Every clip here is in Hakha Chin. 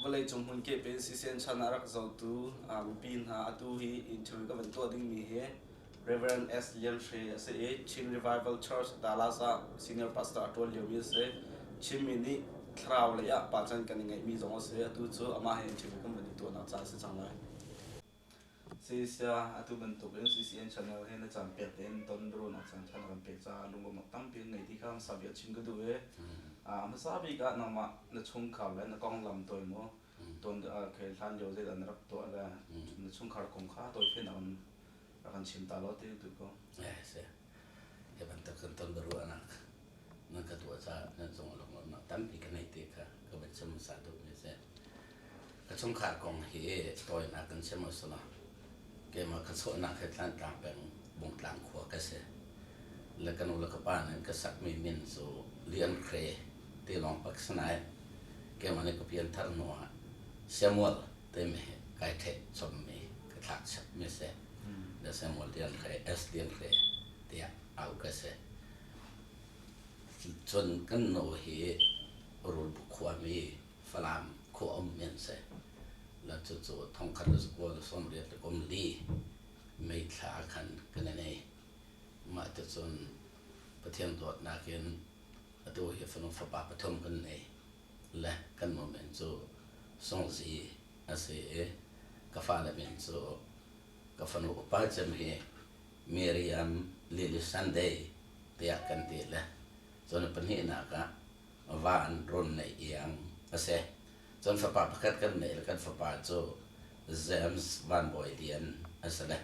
Vawleicung hmunkip in CCN chan ah rak zohtu mipi hna, atu hi interview ka van tuah dingmi hi Reverend S. Lian Hre a si i Chin Revival Church Dallas ah senior pastor a ṭuan liomi a si. Chinmi nih thlarau lei ah pacan kan i ngeihmi zong a si. Atu cu amah he interview kan van i tuahnak caan a si cang lai. Sisia, atu bantuk in CCN channel he na caan pek tein ton biaruahnak caan ṭha na kan pek caah lunglawmhnak tampi kan ngei ti kha hmasa bik ah chim ka duh i hmasa bik ah nangmah na chungkhar le na konglam tawi maw ton khi hlan lio zeidah na rak tuah le na chungkhar kong kha tawifian rak kan chim ta law ti duh ko. Si. Hi bantuk kan ton biaruahnak nan ka tuah caah nan cung lunglawmhnak tampi ka nei ti kha ka van chim hmasa duhmi a si. Ka chungkhar kong hi tawinak kan chim usulaw keimah ka chuahnak hi Tlantlang peng Bungtlang khua ka si. Le ka nu le ka pa nih an ka sakmi min cu Lian Hre ti lawng pak si nain keimah nih ka pianthar hnu ah Samuel timi hi kai theih chommi ka thlak chapmi si. Le Samuel Lian Hre, S Lian Hre tiah au ka si. Cun kan nu hi Rulbuk khuami Falam khua um an si. La cucu thongkhat le zakua le 80 le kum li May thla khan kan i nei. Mah ticun Pathian dawtnak in atu hi fanu fapa pathum kan nei. Le kan nu min cu Sungzi a si i ka fale min cu ka fanu upa cem hi Miriam Lily Sunday tiah kan ti le cun pahnihnak ah va an rawn neih iang a si. Cun fapa pakhat kan neih le kan fapa cu James Van Bawi Lian a si le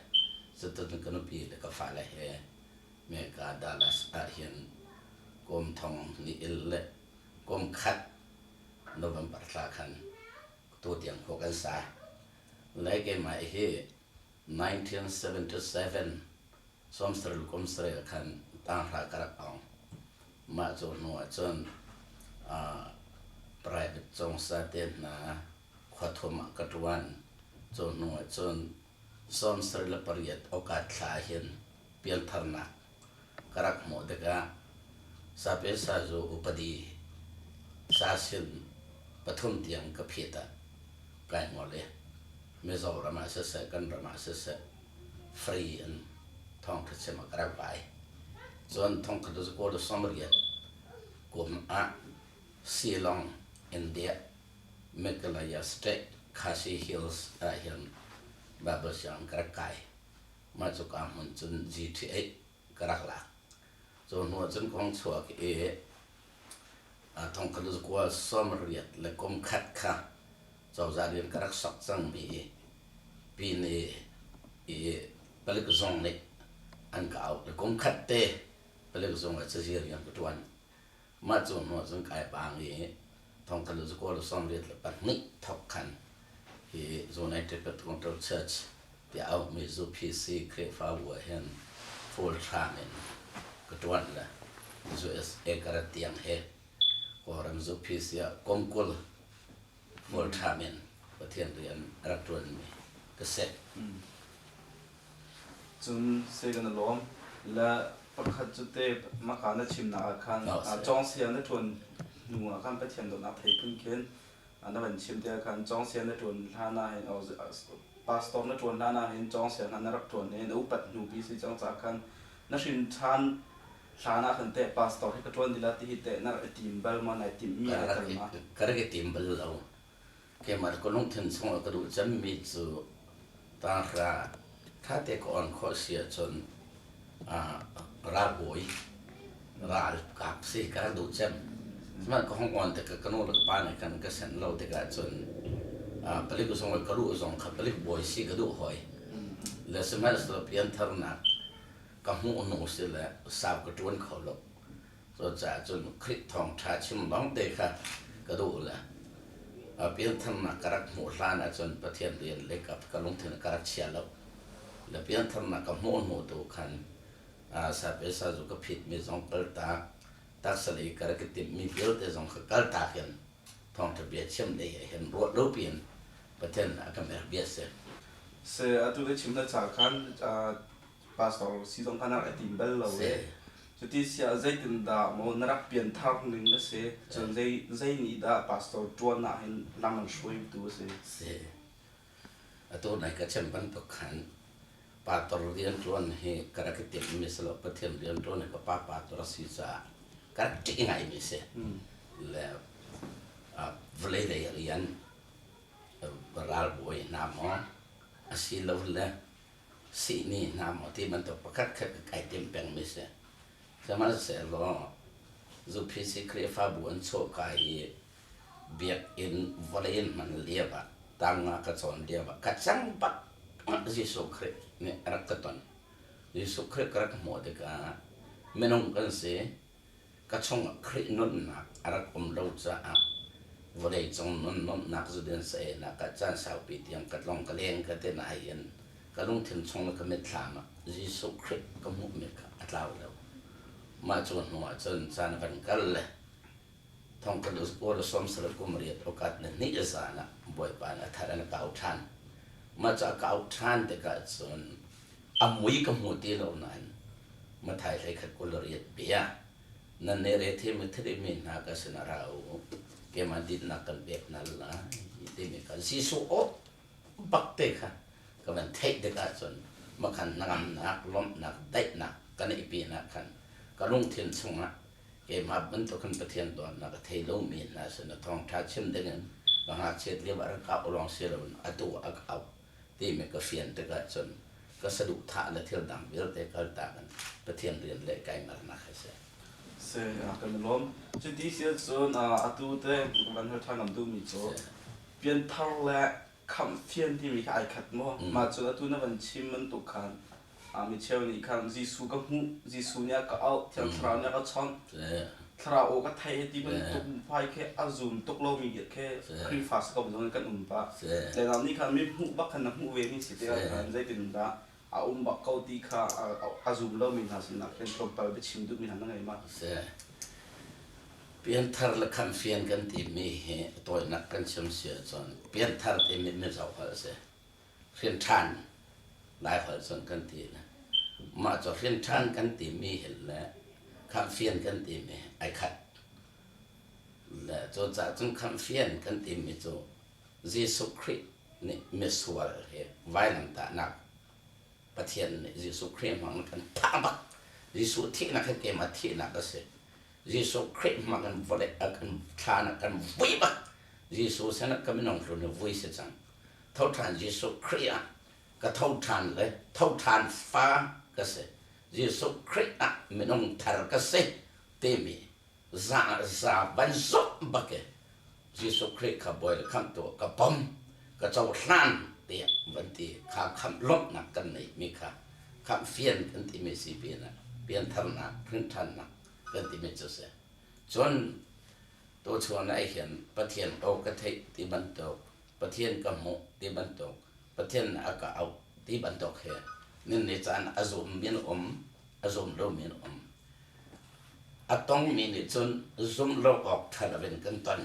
cutin ka nupi le ka fale he Mecca Dallas ah hin kum thong ni il le kum khat November thla khan tu tiang khua kan sa. Le keimah hi 1977 sawmsaril kum saril khan tanghra ka rak ong. Mah cu hnu ahcun private cawngsa te hna khua thum ah ka ṭuan. Cu hnu ahcun 78 Awka thla hin piantharnak ka rak hmuh tikah Sape Sazu upadi sasin pathum tiang ka phit ah kai ngol i Mizoram ah siseh kan ram ah siseh free in thawngṭha chim ah ka rak vai. Cun thongkhat le zakua le 80 kum ah Shillong, India, Meghalaya State, Khasi Hills ah hin Bible sianginn ka rak kai. Mah cuka hmun cun GTA ka rak lak. Cu hnu ah cun ka hung chuak i thongkhat le zakua 80 le kum khat kha cozah rian ka rak sok cangmi pine i palik zung nih an ka auh i kum khat te palik zung ah cazir rian ka ṭuan. Mah cu hnu ah cun kai paang i thongkhat le zakua le 82 thawk khan hi United Pentecostal Church tiah auhmi UPC Khrihfabu ah hin full time in ka ṭuan le USA ka rat tiang hi Kawlram UPC ah kum 20 full time in Pathian rian a rak ṭuanmi ka si. Cun sei kan i lawm. Le pakhat cu te maka na chimnak ah khan cawngsia na ṭuan hnu ah khan Pathian dawtnak thei phun khin na van chim te ah khan cawngsia na ṭuan hlan ah hin pastor na ṭuan hlan ah hin cawngsia hna na rak ṭuan i na upat hnu pi si cang caah khan na hrin ṭhan hlan ah khan teh pastor hi ka ṭuan dila ti hi teh na rak i tim bal ma nai timhmi ai tel ma? Ka rak i tim bal lo. Keimah ka lungthin chungah ka duh cemmi cu tanghra ṭhate ka on khawh si ahcun ralbawi ralkap si ka rak duh cem. Sihmanhsehlaw ka hung on tikah ka nu le ka pa nih khan ka senh lo tikah cun palik zung i ka luh zong kha palik bawi si ka duh hoi. Le sihmanhsehlaw piantharnak ka hmuh hnu si le sau ka ṭuan kho lo. Cucaah cun Khrih thawngṭha chim lawngte kha ka duh le piantharnak ka rak hmuh hlan ahcun Pathian rian le ka lungthin ka rak chia lo. Le piantharnak ka hmuh hnu tu khan sapesa zu ka phitmi zong kaltak, taksa lei ka rak i timhmi vialte zong kha kaltak in thawngṭha bia chim lei ah hin ruah lo piin Pathian a ka mer bia si. Se atu le chim na ca khan pastor si zong kha na rak i tim bal lo e. Cuti si ah zeitindah maw na rak pianthar ning a si? Cun zei zei nih dah pastor ṭuan ah hin lam an hruaitu a si? Si. Atu nai ka chim bantuk khan pastor rian ṭuan hi ka rak i timhmi si lo. Pathian rian ṭuan hi ka pa pastor a si caah ka rak ṭih ngaimi si. Le vawlei lei rian ralbawi hna maw asilole sihni hna maw ti bantuk pakhat khat ka kai tim pengmi si. Sihmanhsehlaw Zuphici Khrihfabu an chuahka i biakinn vawlei in hman lio ah tang-nga ka cawn lio ah ka cang bak Jesuh Khrih nih a rak ka ton. Jesuh Khrih ka rak hmuh tikah minung kan si, ka chungah Khrih nunnak a rak um lo caah vawleicung nun nuamhnak zudin saeinak ah caan saupi tiang ka tlong ka leng ka ti nain ka lungthin chung le ka mitthlam ah Jesuh Khrih ka hmuhmi kha a tlau lo. Mah cu hnu ah cun caan a van kal le thong kan ul 90 kum riat ukat le hnih zan ah Bawipa nih a thar in a kau ṭhan. Mah cu a kau ṭhan tikah cun a mui ka hmu ti lo nain Mathai 21 bia nan ne re thimi thirimi hna ka sinah ra u keimah dinnak kan pek hna lai timi kha Jesuh aw bak te kha ka van theih tikah cun makhan hnangamnak lawmhnak daihnak kan i pinak khan ka lungthin chungah keimah bantukin Pathian dawtnak a thei lomi hna sinah thawngṭha chim dingin ka ngakchiat lio ah rak au lawng si loin atu ah ka auh timi ka fian tikah cun ka saduhthah le thil dang vialte kaltak in Pathian rian le kai mernak a si. Si, kan i lawm. Cuti si ahcun atu te van hal ṭhan ngam duhmi cu pianthar le khamhfian timi kha ai khat maw? Mah cun atu na van chim bantuk khan mi cheu nih khan Jesuh ka hmuh, Jesuh nih a ka auh, Thiang Thlarau nih a ka chawnh, Thlarau aw ka thei ti bantuk fai khi a zum tuk lomi khi Khrihfa si ko zong in kan um pah. Le nih khan mi hmuh bak khan na hmuh ve mi si tikah khan zeitin dah a um bak ko ti kha a zum lomi hna sinah khin tlawmpal biachim duhmi hna na ngei ma? Pianthar le khamhfian kan timi hi tawinak kan chim si ahcun pianthar timi Mizo holh a si. Hrinṭhan Laiholh cun kan ti. Mah cu hrinṭhan kan timi hi le khamhfian kan timi ai khat. Le cucaah cun khamhfian kan timi cu Jesuh Khrih nih misual hi vailamtahnak Pathian nih Jesuh Khrih hmang in kan thah bak. Jesuh thihnak hi keimah thihnak a si. Jesuh Khrih hmang in vawlei a kan thlan a kan vui bak. Jesuh sinah ka minung hlun hi vui si cang. Tho ṭhan Jesuh Khrih ah ka tho ṭhan le tho ṭhan fa ka si. Jesuh Khrih ah minung thar ka si timi za za van zumh bak i Jesuh Khrih kha Bawi le Khamhtu ah ka pom, ka cohlan tiah van ti kha khamh lawmhnak kan neihmi kha khamh fian kan timi si pinah piantharnak, hrinṭhannak kan timi cu si. Cun tuchun ah hin Pathian aw ka theih ti bantuk Pathian ka hmuh ti bantuk, Pathian a ka auh ti bantuk he nan nih caan a zummi an um, a zum lomi an um. A tongmi nih cun zum lo awk ṭha loin kan ton.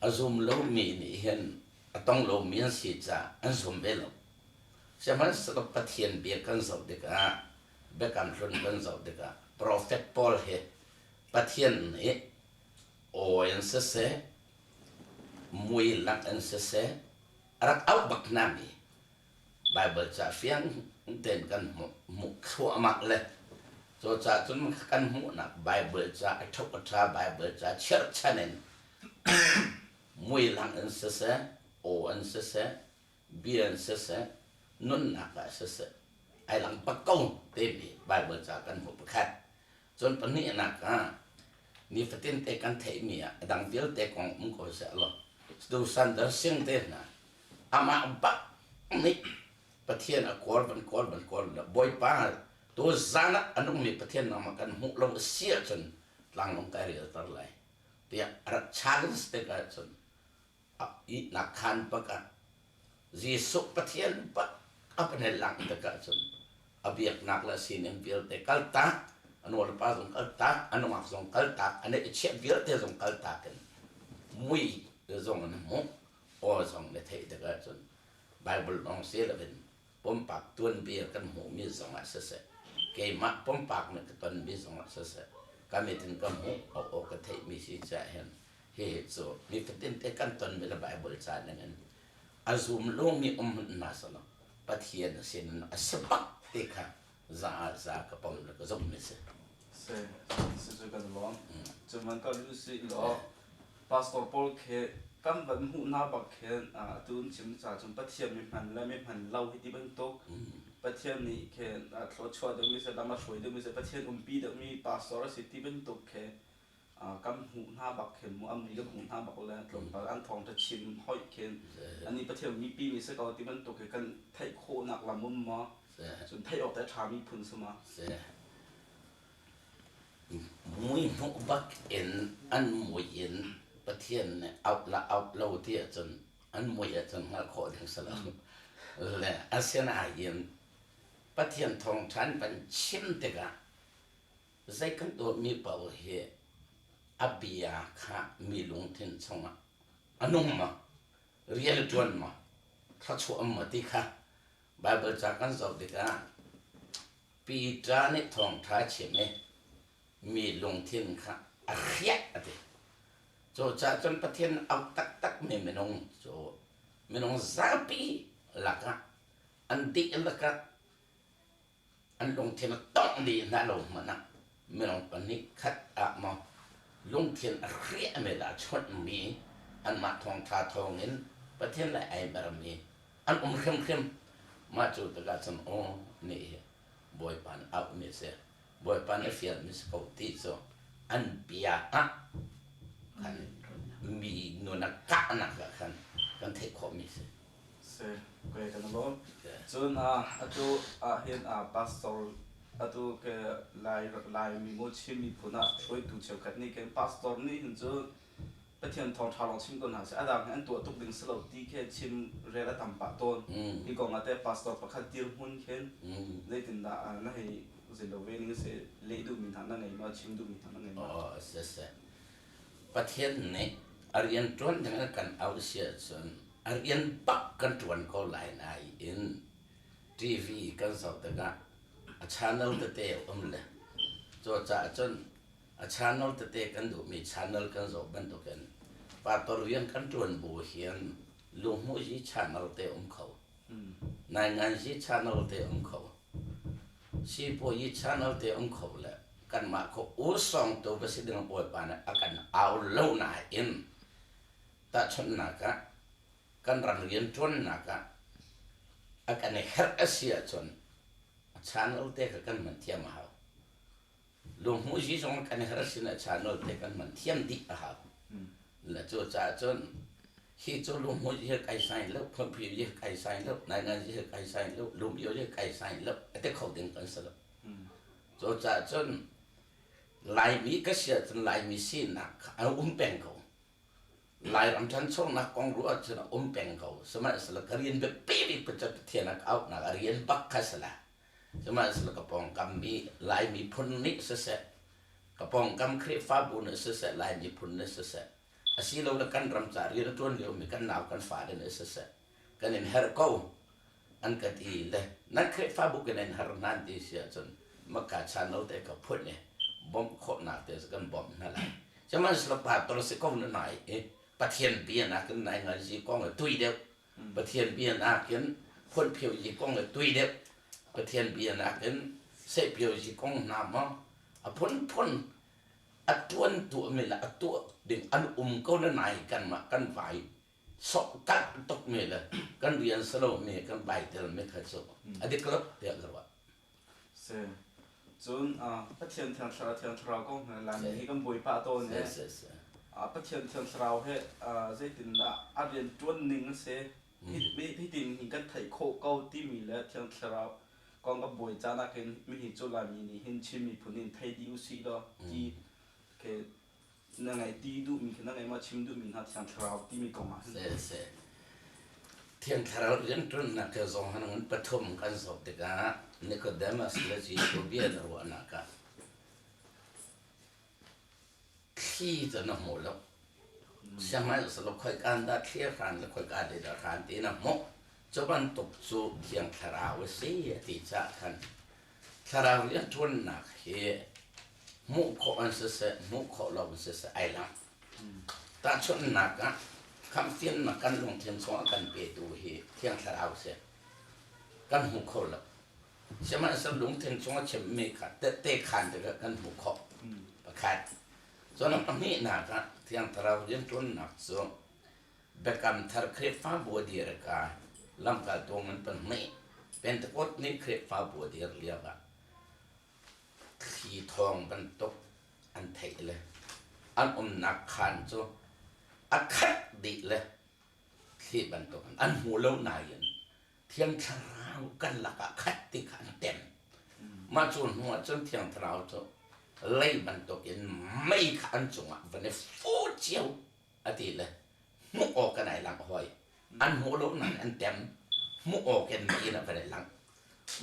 A zum lomi nih hin a tong lomi an si caah an zum ve lo. Sihmanhsehlaw Pathian bia kan zoh tikah, Biakam Hlun kan zoh tikah, profet pawl hi Pathian nih aw in siseh, mui lak in siseh a rak auh bak hnami Baibal ca fiang tein kan hmuh thluahmah le cucaah cun kan hmuhnak Baibal ca a ṭhuk a ṭha Baibal ca cherhchan in mui lang in siseh aw in siseh bia in siseh nunnak ah siseh ai lang bak ko timi Baibal ca kan hmuh pakhat. Cun pahnihnak ah nifatin te kan theihmi ah a dang vialte kong um ko seh law Sandar Singh te hna amah bak nih Pathian a kawl van kawl van kawl le Bawipa tu zan ah a nungmi Pathian nangmah kan hmuh lo a si ahcun tlanglawng kai relter lai tiah a rak challenge tikah cun ihnak khaan bak ah Jesuh Pathian bak a van i langh tikah cun a biaknak le a sining vialte kaltak, a nu le pa zong kaltak, a nungak zong kaltak, a neih chiah vialte zong kaltak in mui zong in hmuh, aw zong na theih tikah cun Bible lawng si loin pumpak tuanbia kan hmuhmi zong ah siseh. Keimah pumpak nih ka tonmi zongah siseh, ka mit in ka hmuh, a aw ka theihmi si caah hin hihi cu nifatin te kan tonmi le Baibal ca ningin a zum lomi um hmanh hna selaw Pathian sin in a si bak ti kha za ah za ka pom le ka zumh mi si. Si, si cu kan lawm. Cuman ka lu si law Pastor pawl khi kan van hmuh hna bak khin atu an chim ca cun Pathian mi hman le mi hman lo hi ti bantuk Pathian nih khin thluachuah deuhmi si lam a hruai deuhmi si Pathian umpi deuhmi pastor a si ti bantuk khi kan hmuh hna bak khin mu an mui kan hmuh hna bak le tlawmpal an thawngṭha chim hoih khin ani Pathian mipi mi si ko ti bantuk hi kan theih khawhnak lam um maw cun theih awk te a ṭhami phun si ma? Mui hmuh bak in an mui in Pathian nih auh la auh lo ti ahcun an mui ahcun hngalh khawh ding si lo. Le asinain Pathian thawngṭha an van chim tikah zei kan tuahmi paoh hi a bia kha mi lungthin chungah a nung maw, rian a ṭuan maw, thluachuah um maw ti kha Baibal ca kan zoh tikah Peter nih thawngṭha chim i mi lungthin kha a hriah a ti. Cucaah cun Pathian auh taktakmi minung cu minung zapi lakah an dihlak ah an lungthin a tongh dih hna lo hmanh ah minung pahnih khat ah maw lungthin a hriahmi le a chawnhmi anmah thawngṭha thawngin Pathian le ai mermi an um hrimhrim. Mah cu tikah cun aw nih hi Bawipa nih auhmi a si. Bawipa nih a fialmi si ko ti cu an bia ah khan mi nun a kahnak ah khan kan theih khawhmi a si. Si, okay, kan lawm. Cun atu ahhin pastor atu ke Lai Laimi maw Chin miphun ah hruaitu cheukhat nih khin pastor nih hin cu Pathian thawngṭha lawng chim ko hna seh a dang hi an tuah tuk ding si lo ti khi chim rel a tam pah tawn. Hi kong ah teh pastor pakhat dirhmun khin zeitindah na hei zei lo ve ning si leh duhmi hna na ngei ma chim duhmi hna na ngei ma? Oh, si si. Pathian nih a rian ṭuan ding a kan auh si ahcun a rian bak kan ṭuan ko lai nain TV kan zoh tikah a channel tete a um le cucaah cun a channel tete kan duhmi channel kan zoh bantukin pastor rian kan ṭuan bu hin lunghmuh hi channel te um kho nainganzi channel te um kho sipuayi channel te um kho le kanmah kho usong tu va si ding Bawipa nih a kan au lo nain tahchunhnak ah kan ram rianṭuannak ah a kan i herh a si ahcun a channel te kha kan hman thiam a hau. Lunghmuhzi zong kan herh sin a channel te kan hman thiam dih a hau. Le cu caah cun hi cu lunghmuih hi kai sai lo, phunphi hi kai sai lo, naingan hi kai sai lo, lumio hi kai sai lo, a ti kho ding kan si lo. Cu caah cun Laimi ka si ahcun Laimi sinak kha a um peng ko. Lairam ṭhanchonak kong ruah ahcun a um peng ko. Sihmanhsehlaw ka rian biapi bik cu Pathian a ka auhnak a rian bak kha si la. Sihmanhsehlaw ka pawngkam mi Lai miphun nih siseh, ka pawngkam Khrihfabu nih siseh, Lai miphun nih siseh, asilole kan ram ca rian a ṭuan liomi kan nau kan fale nih siseh, kan in herh ko an ka ti le nan Khrihfabu kan in har hna an ti si ahcun maka channel te ka phun i bawmh khawhnak te kan bawmh hna lai. Sihmanhsehlaw pastor si ko na nai i Pathian bia nakin nai ngai zi kong i tui deuh. Pathian bia nakin phunphio yi kong i tui deuh. Pathian bia nakin sehpio yi kong hna maw a phunphun a tuan tuahmi le a tuah ding an um ko na nai kanmah kan vai sok kalh tukmi le kan rian si lomi kan vai telmi kha cu a dik lo tiah ka ruah. Si. Cun Pathian Thiang Thlarau Thiang Thlarau kong he Laimi hi kan buai pah tawn i Pathian Thiang Thlarau he zeitindah a rian ṭuan ning a si hitin hin kan theih khawh ko timi le Thiang Thlarau kong kan buai caan ah khin mihi cu Laimi nih hin Chin miphun in thei dih usih law ti khi na ngeih ti duhmi khi na ngeih ma chim duhmi hna Thiang Thlarau timi kong ah hin. Si. Thiang Thlarau rianṭuannak ke zong han ngan pathum kan zoh tikah Nicodemus le Jesuh bia na ruahnak ah thli cu na hmu lo. Sihmanhsehlaw khoika dah thli a hran le khoika dei dah hran ti na hmuh. Cu bantuk cu Thiang Thlarau a si a ti caah khan. Thlarau rianṭuannak hi hmuh khawh an siseh, hmuh khawh lo an siseh ai lang. Tahchunhnak ah, khamhfiannak kan lungthin chungah kan petu hi Thiang Thlarau si. Kan hmu kho lo. Sihmanhsehlaw lungthin chung a chimmi kha tehte khaan tikah kan hmuh khawh. Pakhat. Cun a pahnihnak ah Thiang Thlarau rianṭuannak cu Biakam Thar Khrihfabu a dir ka lamkaltu ngan pahnih Pentecost ni Khrihfabu a dir lio ah thli thawng bantuk an theih le an umnak khaan cu a khat dih le thli bantuk an hmu lo nain Thiang Thlarau kan lakah khat ti kha an tem. Mah cu hnu ah cun Thiang Thlarau cu lei bantukin mei kha an cungah van i fu cio a ti le hmuh awk in ai langh hoi. An hmuh lo nain an tem. Hmuh awk in mei in a van i langh.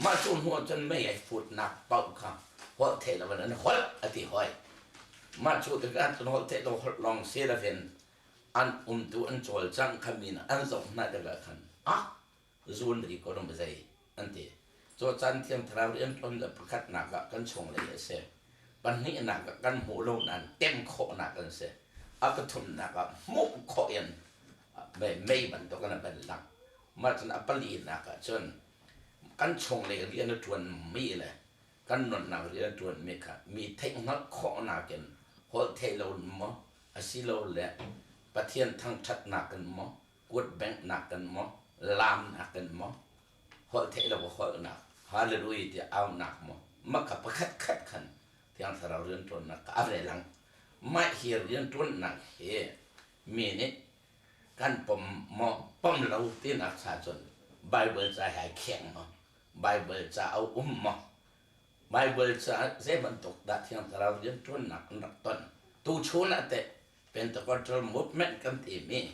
Mah cu hnu ah cun mei ai futnak paoh kha holh thei lo in an holh a ti hoi. Mah cu tikah cun holh theih lo holh lawng si loin an umtu an cawlcangh kha mi an zoh hna tikah khan ah zun ri ko rum zei an ti. Cu caan Thiang Thlarau rianṭuan le pakhatnak ah kan chunglei a si. Pahnihnak ah kan hmuh lo nain tem khawhnak an si. A pathumnak ah hmuh khawh in mei bantuk in a van lang. Mah cun a palinak ah cun kan chunglei rian a ṭuanmi le kan nunnak rian a ṭuanmi kha mi theihhngalh khawhnak in holh theih lo maw asilole Pathian thangṭhatnak in maw kut benghnak in maw laamnak in maw holh theih lo holhnak hallelujah tiah aunak maw maka pakhat khat khan Thiang Thlarau rianṭuannak ka a ve lang. Mah hi rianṭuannak hi mi nih kan pom maw pom lo tinak cha cun Bible ca he ai kheng maw Bible ca a um maw Bible ca zei bantuk dah Thiang Thlarau rianṭuannak an rak ton tuchun ah teh Pentecostal movement kan timi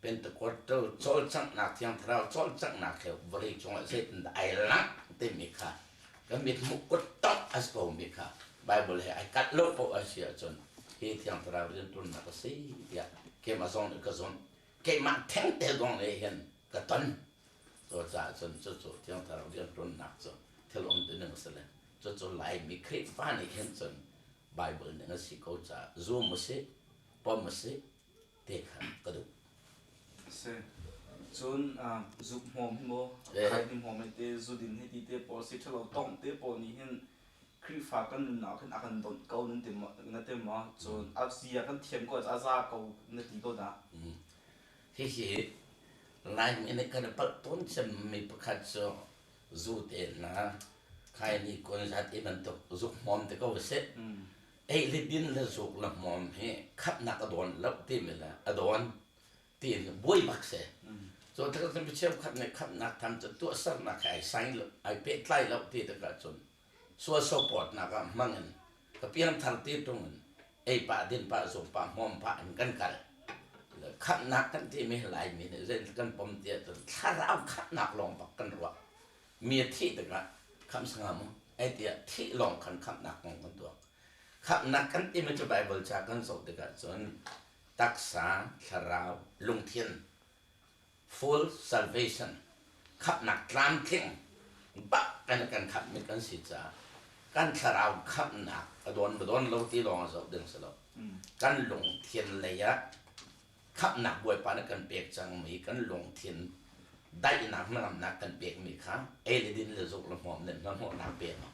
Pentecostal cawlcanghnak Thiang Thlarau cawlcanghnak he vawlei cungah zeitindah ai langh timi kha kan mithmuh kut tongh a si komi kha Bible he ai kalh lo paoh a si ahcun hi Thiang Thlarau rianṭuannak a si tiah keimah zong nih ka zumh. Keimah thengte zong nih hin ka ton. Cucaah cun cucu Thiang Thlarau rianṭuannak cu thil um ti ning a si le cucu Laimi Khrihfa nih hin cun Bible ning a si ko caah zum u sih, pom u sih ti kha ka duh. Si. Cun zuk hmawm hi maw, khai hi hmawm hi te, zudin hi ti te pawl si ṭhalo tongh te pawl nih hin Khrihfa kan nunnak hin a kan donh ko nan ti maw, na ti maw? Cun a zia kan thiam ko a za ko na ti ko dah? Hihi Laimi nih kan i palh tawn cemmi pakhat cu zu te hna, khai ni kun zat i bantuk zuk hmawm te ko sih. Ei le din le zuk le hmawm hi khatnak a dawn lo timi le a dawn tiin buai bak si. Cu tikah cun mi cheukhat nih khamhnak tham cu tuahsernak he ai sain lo, ai pehtlai lo ti tikah cun sual sopawtnak ah hmang in ka piangthar ti ṭung in ei pah din pah zung pah hmawm pah in kan kal. Khamhnak kan timi hi Laimi nih zei kan pom ti ahcun thlarau khamhnak lawng bak kan ruah. Mi a thih tikah khamh sanga mu ai tiah thih lawng khan khamhnak kong kan tuak. Khamhnak kan timi cu Bible ca kan zoh tikah cun taksa, thlarau, lungthin full salvation khamhnak tlamtling bak kan kan khamhmi kan si caah kan thlarau khamhnak a dawn ba dawn lo ti lawng a zoh ding si lo. Kan lungthin lei ah khamhnak Bawipa nih kan pek cangmi kan lungthin daihnak hnangamnak kan pekmi kha ei le din le zuk le hmawm le hnahnawhnak pe ma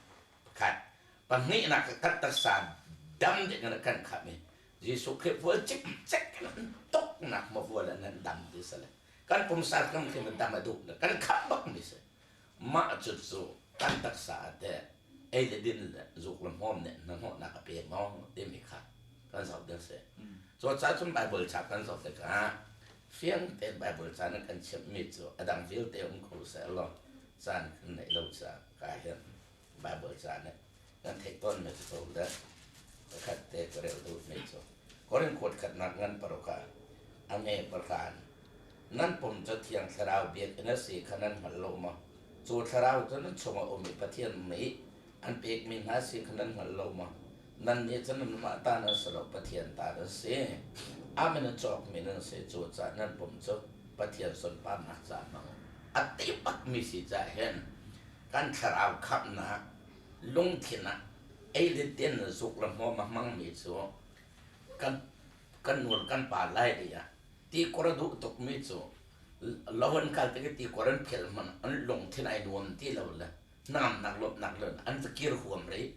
pakhat pahnihnak kan taksa dam ding in kan khamh i Jesuh Khrih vual cikcek in an tuknak ma vual in an dam ti si le kan pumsa kan khi dam a duh le kan khamh bak mi si mah cu cu kan taksa te ei le din le zuk le hmawm nih hnahnawhnak a pe maw timi kha kan zoh ding si. Cu ca cun Bible ca kan zoh tikah fiang tein Bible ca na kan chimhmi cu a dang vialte um ko seh law caan kan neih lo caah ka hin Bible ca nih kan theih tawnmi cu ko le pakhat te ka rel duhmi cu Korin kuat khatnak ngan paruk ah a nge pakhan nan pum cu Thiang Thlarau biakinn a si kha nan hngal lo maw? Cu Thlarau cu nan chungah um i Pathian nih an pekmi hna si kha nan hngal lo maw? Nannih cu nanmah ta nan si lo, Pathian ta nan si. Amen a cawkmi nan si, cucaah nan pum cu Pathian sunparnak caah hmang u. A ti bakmi si caah hin kan thlarau khamhnak, Lungthin ah ei le din zuk le hmawm a hmangmi cu kan kan nur kan pa lai dih ah tikor a duh tukmi cu lo an kal tik i tikor an phil hmanh an lungthin ai nuam ti lo le hnamnak lawmhnak le an va kir huam rih.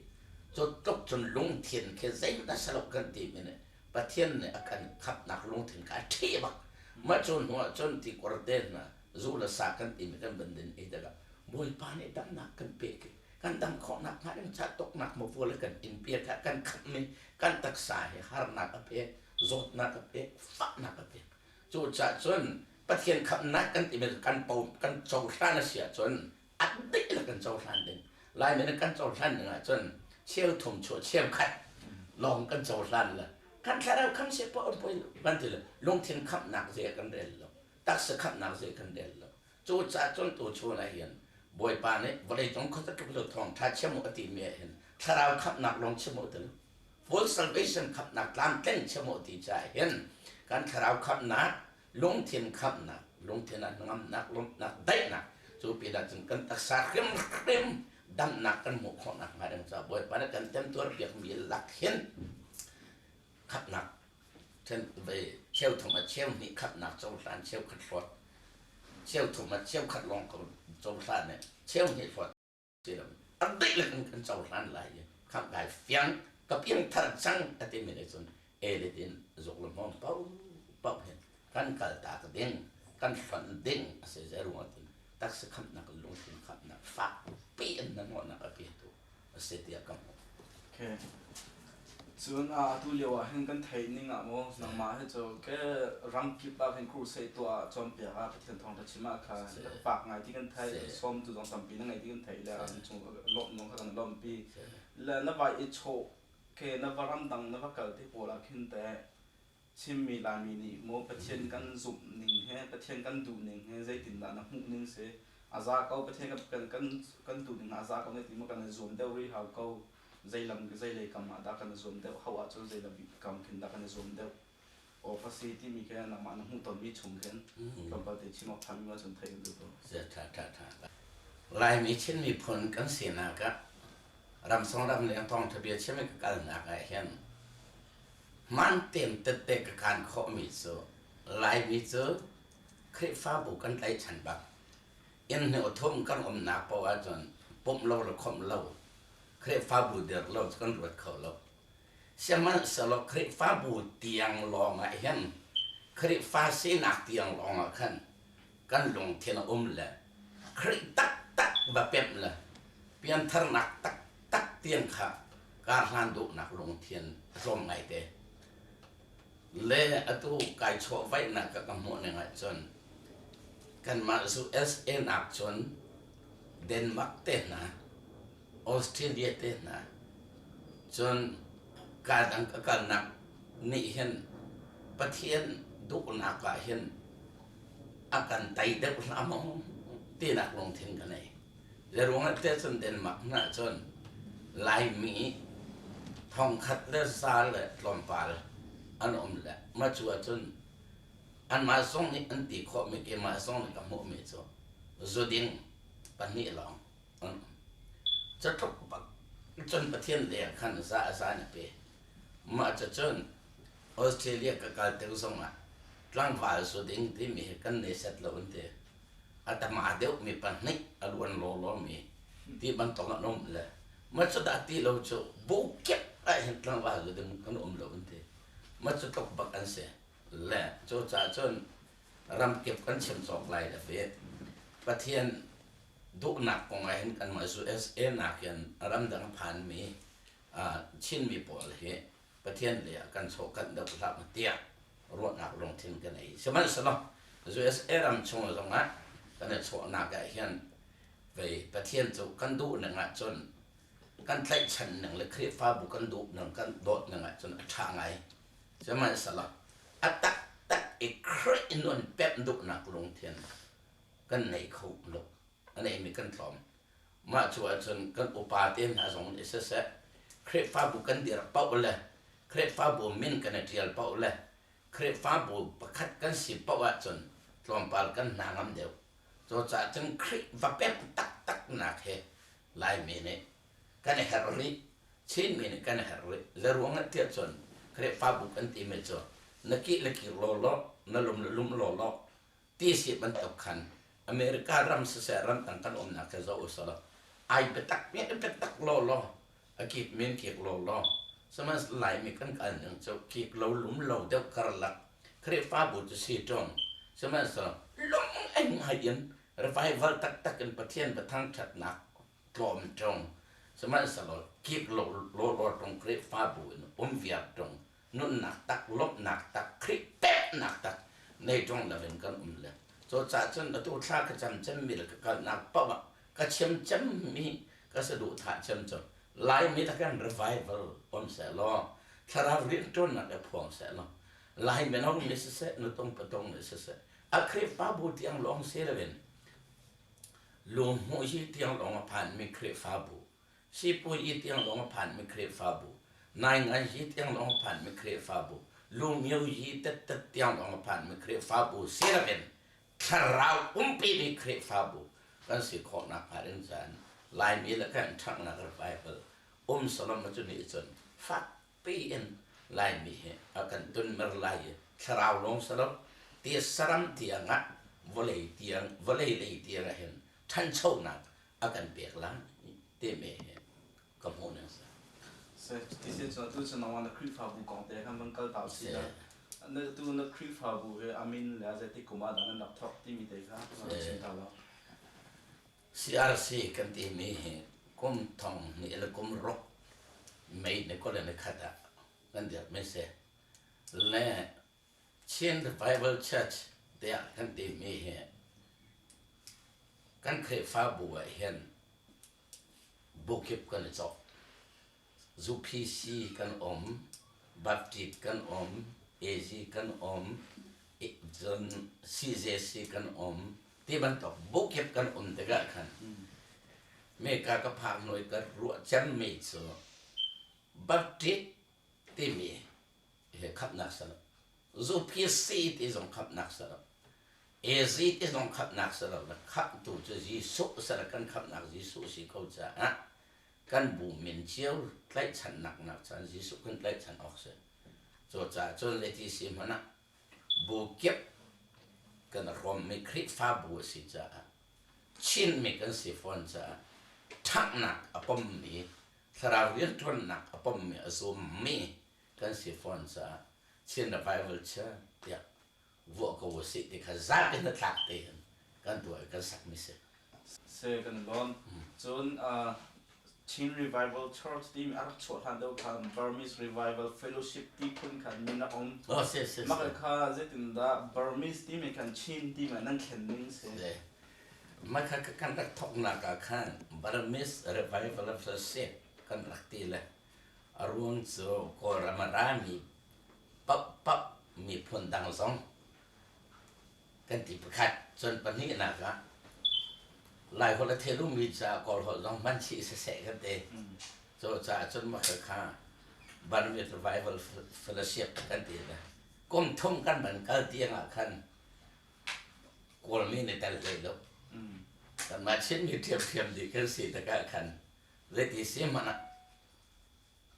Cu tluk cun lungthin khi zeihmanh a si lo kan timi nih Pathian nih a kan khamhnak lungthin kha a ṭheh bak. Mah cu hnu ah cun tikor te hna zu le sa kan timi kan van din ei tikah Bawipa nih damnak kan pek i kan dam khawhnak hnga ding ca tuknak mavual kan in piak ah kan khamhmi kan taksa hi harnak a pek, zawtnak a pek, fahnak a pek. Cucaah cun Pathian khamhnak kan timi kan po kan cohlan a si ahcun a dihlak kan cohlan ding. Laimi nih kan cohlan ding ahcun cheu thum chuah cheu khat lawng kan cohlan le kan thlarau khamh seh poah an poi lo kan ti le lungthin khamhnak zei ah kan rel lo taksa khamhnak zei kan rel lo. Cucaah cun tuchun ah hin Bawipa nih vawleicung khuaza tluk lo thawngṭha chim u a timi ah hin thlarau khamhnak lawng chim u ti lo. Full salvation khamhnak tlamtling chim u ti caah hin kan thlarau khamhnak, lungthin khamhnak, lungthin ah hnangamnak, lawmhnak, daihnak cu pinah cun kan taksa hrimhrim damnak kan hmuh khawh nakhnga ding caah Bawipa nih kan temtuar piakmi lak hin khamhnak cheu thum ah cheu hnih khatnak cohlan cheu khat hlawt cheu thum ah cheu khat lawng ko cohlan i cheu hnih hlawt si lo a dihlak in kan cohlan lai i khamh kai fiang ka piangthar cang a timi nih cun elit in zuk le hmawm paohpaoh hin kan kaltak ding kan hlonh ding a si zei ruangah cun taksa khamhnak lungthin khamhnak fakpi in na hnawhnak a petu a si tiah ka hmuh. Okay. Cun atu lio ah hin kan theih ning ah maw nangmah hi cu ke ramkip ah hin crusade tuah ah cawnpiak ah Pathian thawngṭha chim ah kha fak ngai ti kan theih sawm tu zong tampi na ngei ti kan theih le an chung lawmh zong kha kan lawmhpi le na vai i chawh ke na va ramdang na va kal te pawl ah khin teh Chinmi Laimi nih maw Pathian kan zumh ning he Pathian kan duh ning he zeitindah na hmuh ning si a za ko Pathian kan kan kan duh ning a za ko na ti maw kan i zuam deuh rih hau ko zei lam zei lei kam ah dah kan i zuam deuh ho ahcun zei lam kam khin dah kan i zuam deuh awk a si timi khi nangmah na hmuh tonmi chung khin tlawmpal te chim awk ṭhami ma cun theih kan duh ko. Ṭha ṭha ṭha. Laimi Chin miphun kan sinak ah ramsong ramleng thawngṭha bia chim i ka kalnak ah hin Hmaan tein tette ka kaan khawhmi cu Laimi cu Khrihfabu kan tlaihchan bak. Inn hnih thum kan umnak paoh ahcun pumh lo le khawmh lo, Khrihfabu dirh lo cu kan ruat kho lo. Sihmanhsehlaw Khrihfabu tiang lawng ah hin Khrihfa sinak tiang lawng ah khan kan lungthin a um le Khrih taktak va pemh le piantharnak taktak tiang kha karhlan duhnak lungthin a tlawm ngaite. Le atu kai chawhvaihnak ka ka hmuh ning ahcun kanmah USA nak cun Denmark te hna, Australia te hna, cun kaa dang ka kalnak nih hin Pathian duhnak ah hin a kan tei deuh hlah maw tinak lungthin ka nei. Zeruangah te cun Denmark hna cun Laimi thongkhat le za le tlawmpal an um le mah cu ahcun anmah zong nih an ti khawhmi keimah zong nih ka hmuhmi cu zuding pahnih lawng an um. Catluk bak cun Pathian leng khan za a za na pe. Mah cucun Australia ka kal tik zongah tlangval zuding timi hi kan nei set lo an ti. A tama deuhmi pahnih a luan lawlawmi ti bantuk an um le mah cu dah ti lo cu bu kip ah hin tlangval zuding kan um lo an ti. Mah cu tluk bak an si. Le cucaah cun ramkip kan chim cawk lai le ve. Pathian duhnak kong ah hin kanmah USA nakin ramdang phanmi Chinmi pawl hi Pathian lei ah kan chawhkanh deuh hlah maw tiah ruahnak lungthin ka nei. Sihmanhsehlaw USA ram chung zongah kan i chawhnak ah hin vei Pathian cu kan duh ning ahcun kan tlaihchan ning le Khrihfabu kan duh ning kan dawt ning ahcun a ṭha ngai. Sihmanhsehlaw a taktak i Khrih nun pemh duhnak lungthin kan nei kho lo. A neimi kan tlawm. Mah cu ahcun kan upa te hna zong nih siseh, Khrihfabu kan dirh paoh le Khrihfabu min kan i ṭial paoh le Khrihfabu pakhat kan si paoh ahcun tlawmpal kan hna ngam deuh. Cucaah cun Khrih va pemh taktaknak hi Laimi nih Kan herh rih. Chinmi nih kan herh rih. Zeruang ah tiah cun Khrihfabu kan timi cu na kih le kir lawlaw, na lum le lum lawlaw ti si bantuk khan America ram siseh ramdang kan umnak khi zoh usih ai biatak biatak lawlaw a kik men kik lawlaw sihmanhsehlaw Laimi kan kal ning cu kik lo lum lo deuh karlak Khrihfabu cu si ṭung sihmanhsehlaw lung ai ngai in revival taktak in Pathian biathangṭhatnak tlawm ṭung sihmanhsehlaw kik lo lawlaw ṭung Khrihfabu in um viar ṭung nunnak tak lawmhnak tak Khrih peknak tak nei ṭung loin kan um le cucaah cun atu thla ka cam cemmi le ka kalnak paoh ah ka chim cemmi ka saduhthah cem cu Laimi ta kan revival um sehlaw thlarau rianṭuannak i phuang sehlaw Lai mino nih siseh nutung patung nih siseh a Khrihfabu tiang lawng si loin lunghmuh hi tiang lawng a phanmi Khrihfabu Sipui i tiang lawng a phanmi Khrihfabu, Naingan hi tiang lawng a phanmi Khrihfabu, Lumio hi tettet tiang lawng a phanmi Khrihfabu si loin thlarau umpimi Khrihfabu kan si khawhnak hnga ding caan Laimi le kan ṭhanghnak revival um salam cu nih cun fakpi in Laimi hi a kan tunmer lai i thlarau lawng si lo ti saram tiang ah vawlei tiang vawlei lei tiang ah hin ṭhanchonak a kan pek lai timi hi ka hmuh ning si. Ti sin cun tu cu nangmah na Khrihfabu kong te khan van kal ta usih la. Na tu na Khrihfabu hi a min le a zeitik kum ah dah nan rak thawk timi te kha rak chim ta law. CRC kan timi hi kum thong hnih le kum ruk May ni 21 ah kan dirh mi si. Le Chin Revival Church tiah kan timi hi kan Khrihfabu ah hin bukip kan i cawk. UPC kan um, Baptist kan um, AG kan um, cun CJC kan um, ti bantuk bukip kan um tikah khan meka ka phak hnu i ka ruah cemmi cu Baptist timi hi khamhnak si lo. UPC ti zong khamhnak si lo. AZ ti zong khamhnak si lo. Khamhtu cu Jesuh si lo. Kan khamhnak Jesuh si ko caah kan bu min cio tlaihchannak nak chan Jesuh kan tlaihchan awk si. Cucaah cun zeiti si hmanh ah bu kip kan hrawmmi Khrihfabu a si caah Chinmi kan si fawn caah ṭhanghnak a pommi thlarau rianṭuannak a pommi a zummi kan si fawn caah Chin Revival Church tiah vuah ko usih ti kha zapi hnatlak tein kan tuah i kan sakmi si. Se kan lawm. Cun Chin Revival Church timi a rak chuah hlan deuh khan Burmese Revival Fellowship ti phun khan min a um. Oh, si, si, si. Mah kha zeitindah Burmese timi khan Chin timi nan thlen ning si? Mah kha kan rak thawknak ah khan Burmese Revival Fellowship kan rak ti le a ruang cu Kawlram a rami paohpaoh miphun dang zong kan ti pakhat cun pahnihnak ah Laiholh a thelumi caah Kawlholh zong hman chih siseh kan ti. Cu caah cun mah kha Burmese Revival Fellowship kan ti le kum thum kan van kal tiang ah khan Kawlmi nih tel hlei lo. Kanmah Chinmi ṭhiamṭhiam dih kan si tikah khan zeiti si hmanh ah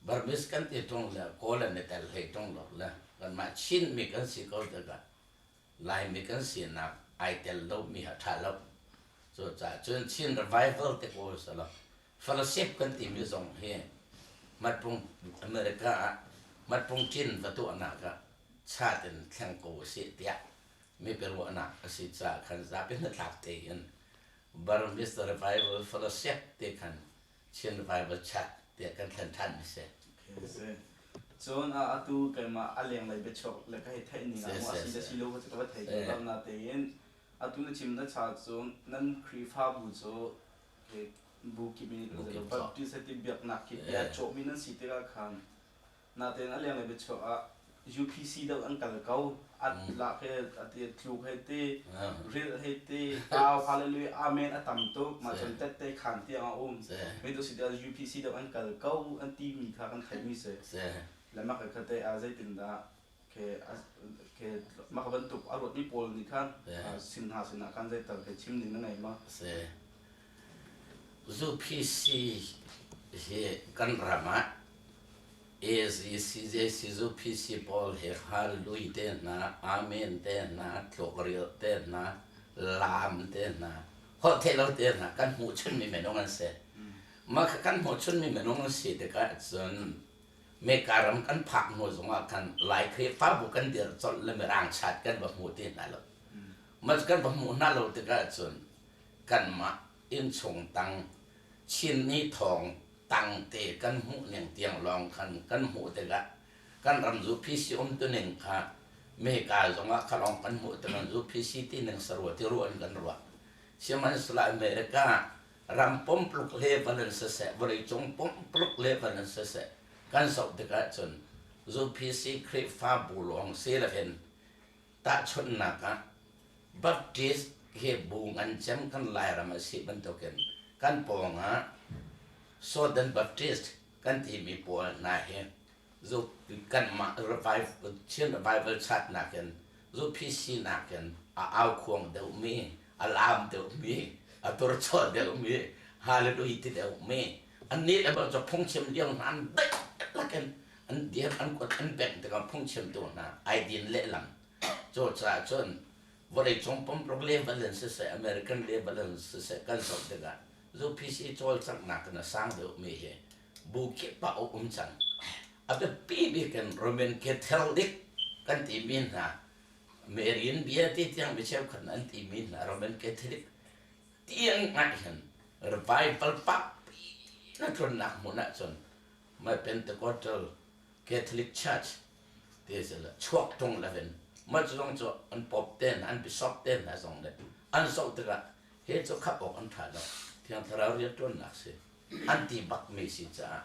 Burmese kan ti ṭung le Kawl an i tel hlei ṭung lo le kanmah Chinmi kan si ko tikah Laimi kan sinak ai tel lomi ha ṭha lo. Cucaah cun Chin Revival te ko selaw fellowship kan timi zong hi Matpung America ah Matpung Chin va tuahnak ah chat in thleng ko usih tiah mipi ruahnak a si caah khan zapi hnatlak tein Burmese Revival Fellowship te khan Chin Revival Church tiah kan thlen ṭhan mi si. Okay, Cun atu keimah a lenglei biachuak le ka hei theih ning ah maw a si le si lo ka va thei ko lo natein atu na chim na cha cun nan Khrihfabu cu bu kip in Baptist ti biaknak kip i a cawhmi nan si tikah khan Natein a lenglei biachuak ah UPC deuh an kal ko. At lak he ati tluk he ti rilh he ti au hallelujah amen a tam tuk mah cun tette khan tiang a um. Mi tu si UPC deuh an kal ko an ti mi kha kan theih mi si. Le mak kha te a zeitindah ke ke mak bantuk a ruat mi pawl nih khan sin hna sinah khan zeital ke chim ning na ngei ma? UPC. Hi kan ram ah AZ, CJ, Sizu, PC pawl he Hallelujah te hna, Amen te hna, tlukrial te hna, laam te hna, holh theih lo te hna kan hmuh chunmi minung an si. Mah kha kan hmuh chunmi minung an si tikah cun Meka ram kan phak hnu zongah khan Lai Khrihfabu kan dir colh le Mirang chat kan va hmu ti hna lo. Mah kan va hmuh hna lo tikah cun kanmah innchung tang Chinmi thawng tangte kan hmuh ning tiang lawng khan kan hmuh tikah kan ram UPC umtuning kha meka zongah kha lawng kan hmuh tikah UPC ti ning sarua ti ruah in kan ruah. Sihmanhsehlaw America ram pumpluk level in siseh vawleicung pumpluk level in siseh kan zoh tikah cun UPC Khrihfabu lawng si loin Tahchunhnak ah, Baptist hi bu ngan cem kan Lairam a si bantukin kan pawng ah Southern Baptist kan timi pawl hna hi zu kanmah revival Chin revival chat nakin zu-PC nakin a aukhuang deuhmi, a laam deuhmi, a turchaw deuhmi, hallelujah ti deuhmi, annih le cu phungchim lio hna an daih lakin an dir an kut an bengh tikah phungchimtu hna ai din lehlam. Cucaah cun vawleicung pumpak level in siseh American level in siseh kan zoh tikah UPC cawlcanghnak in a sang deuhmi hi bu kip ah a um cang. A biapi bik in Roman Catholic kan timi hna Marian bia ti tiang mi cheukhat an timi hna Roman Catholic tiang ah hin revival fakpi na tlunnak hmun ahcun My Pentecostal Catholic Church ti si le chuak ṭung lo in mah cu zong cu an pop te hna an bishop te hna zong nih an zoh tikah hi cu khap awk an ṭha lo Thiang Thlarau rianṭuannak si an ti bak mi si caah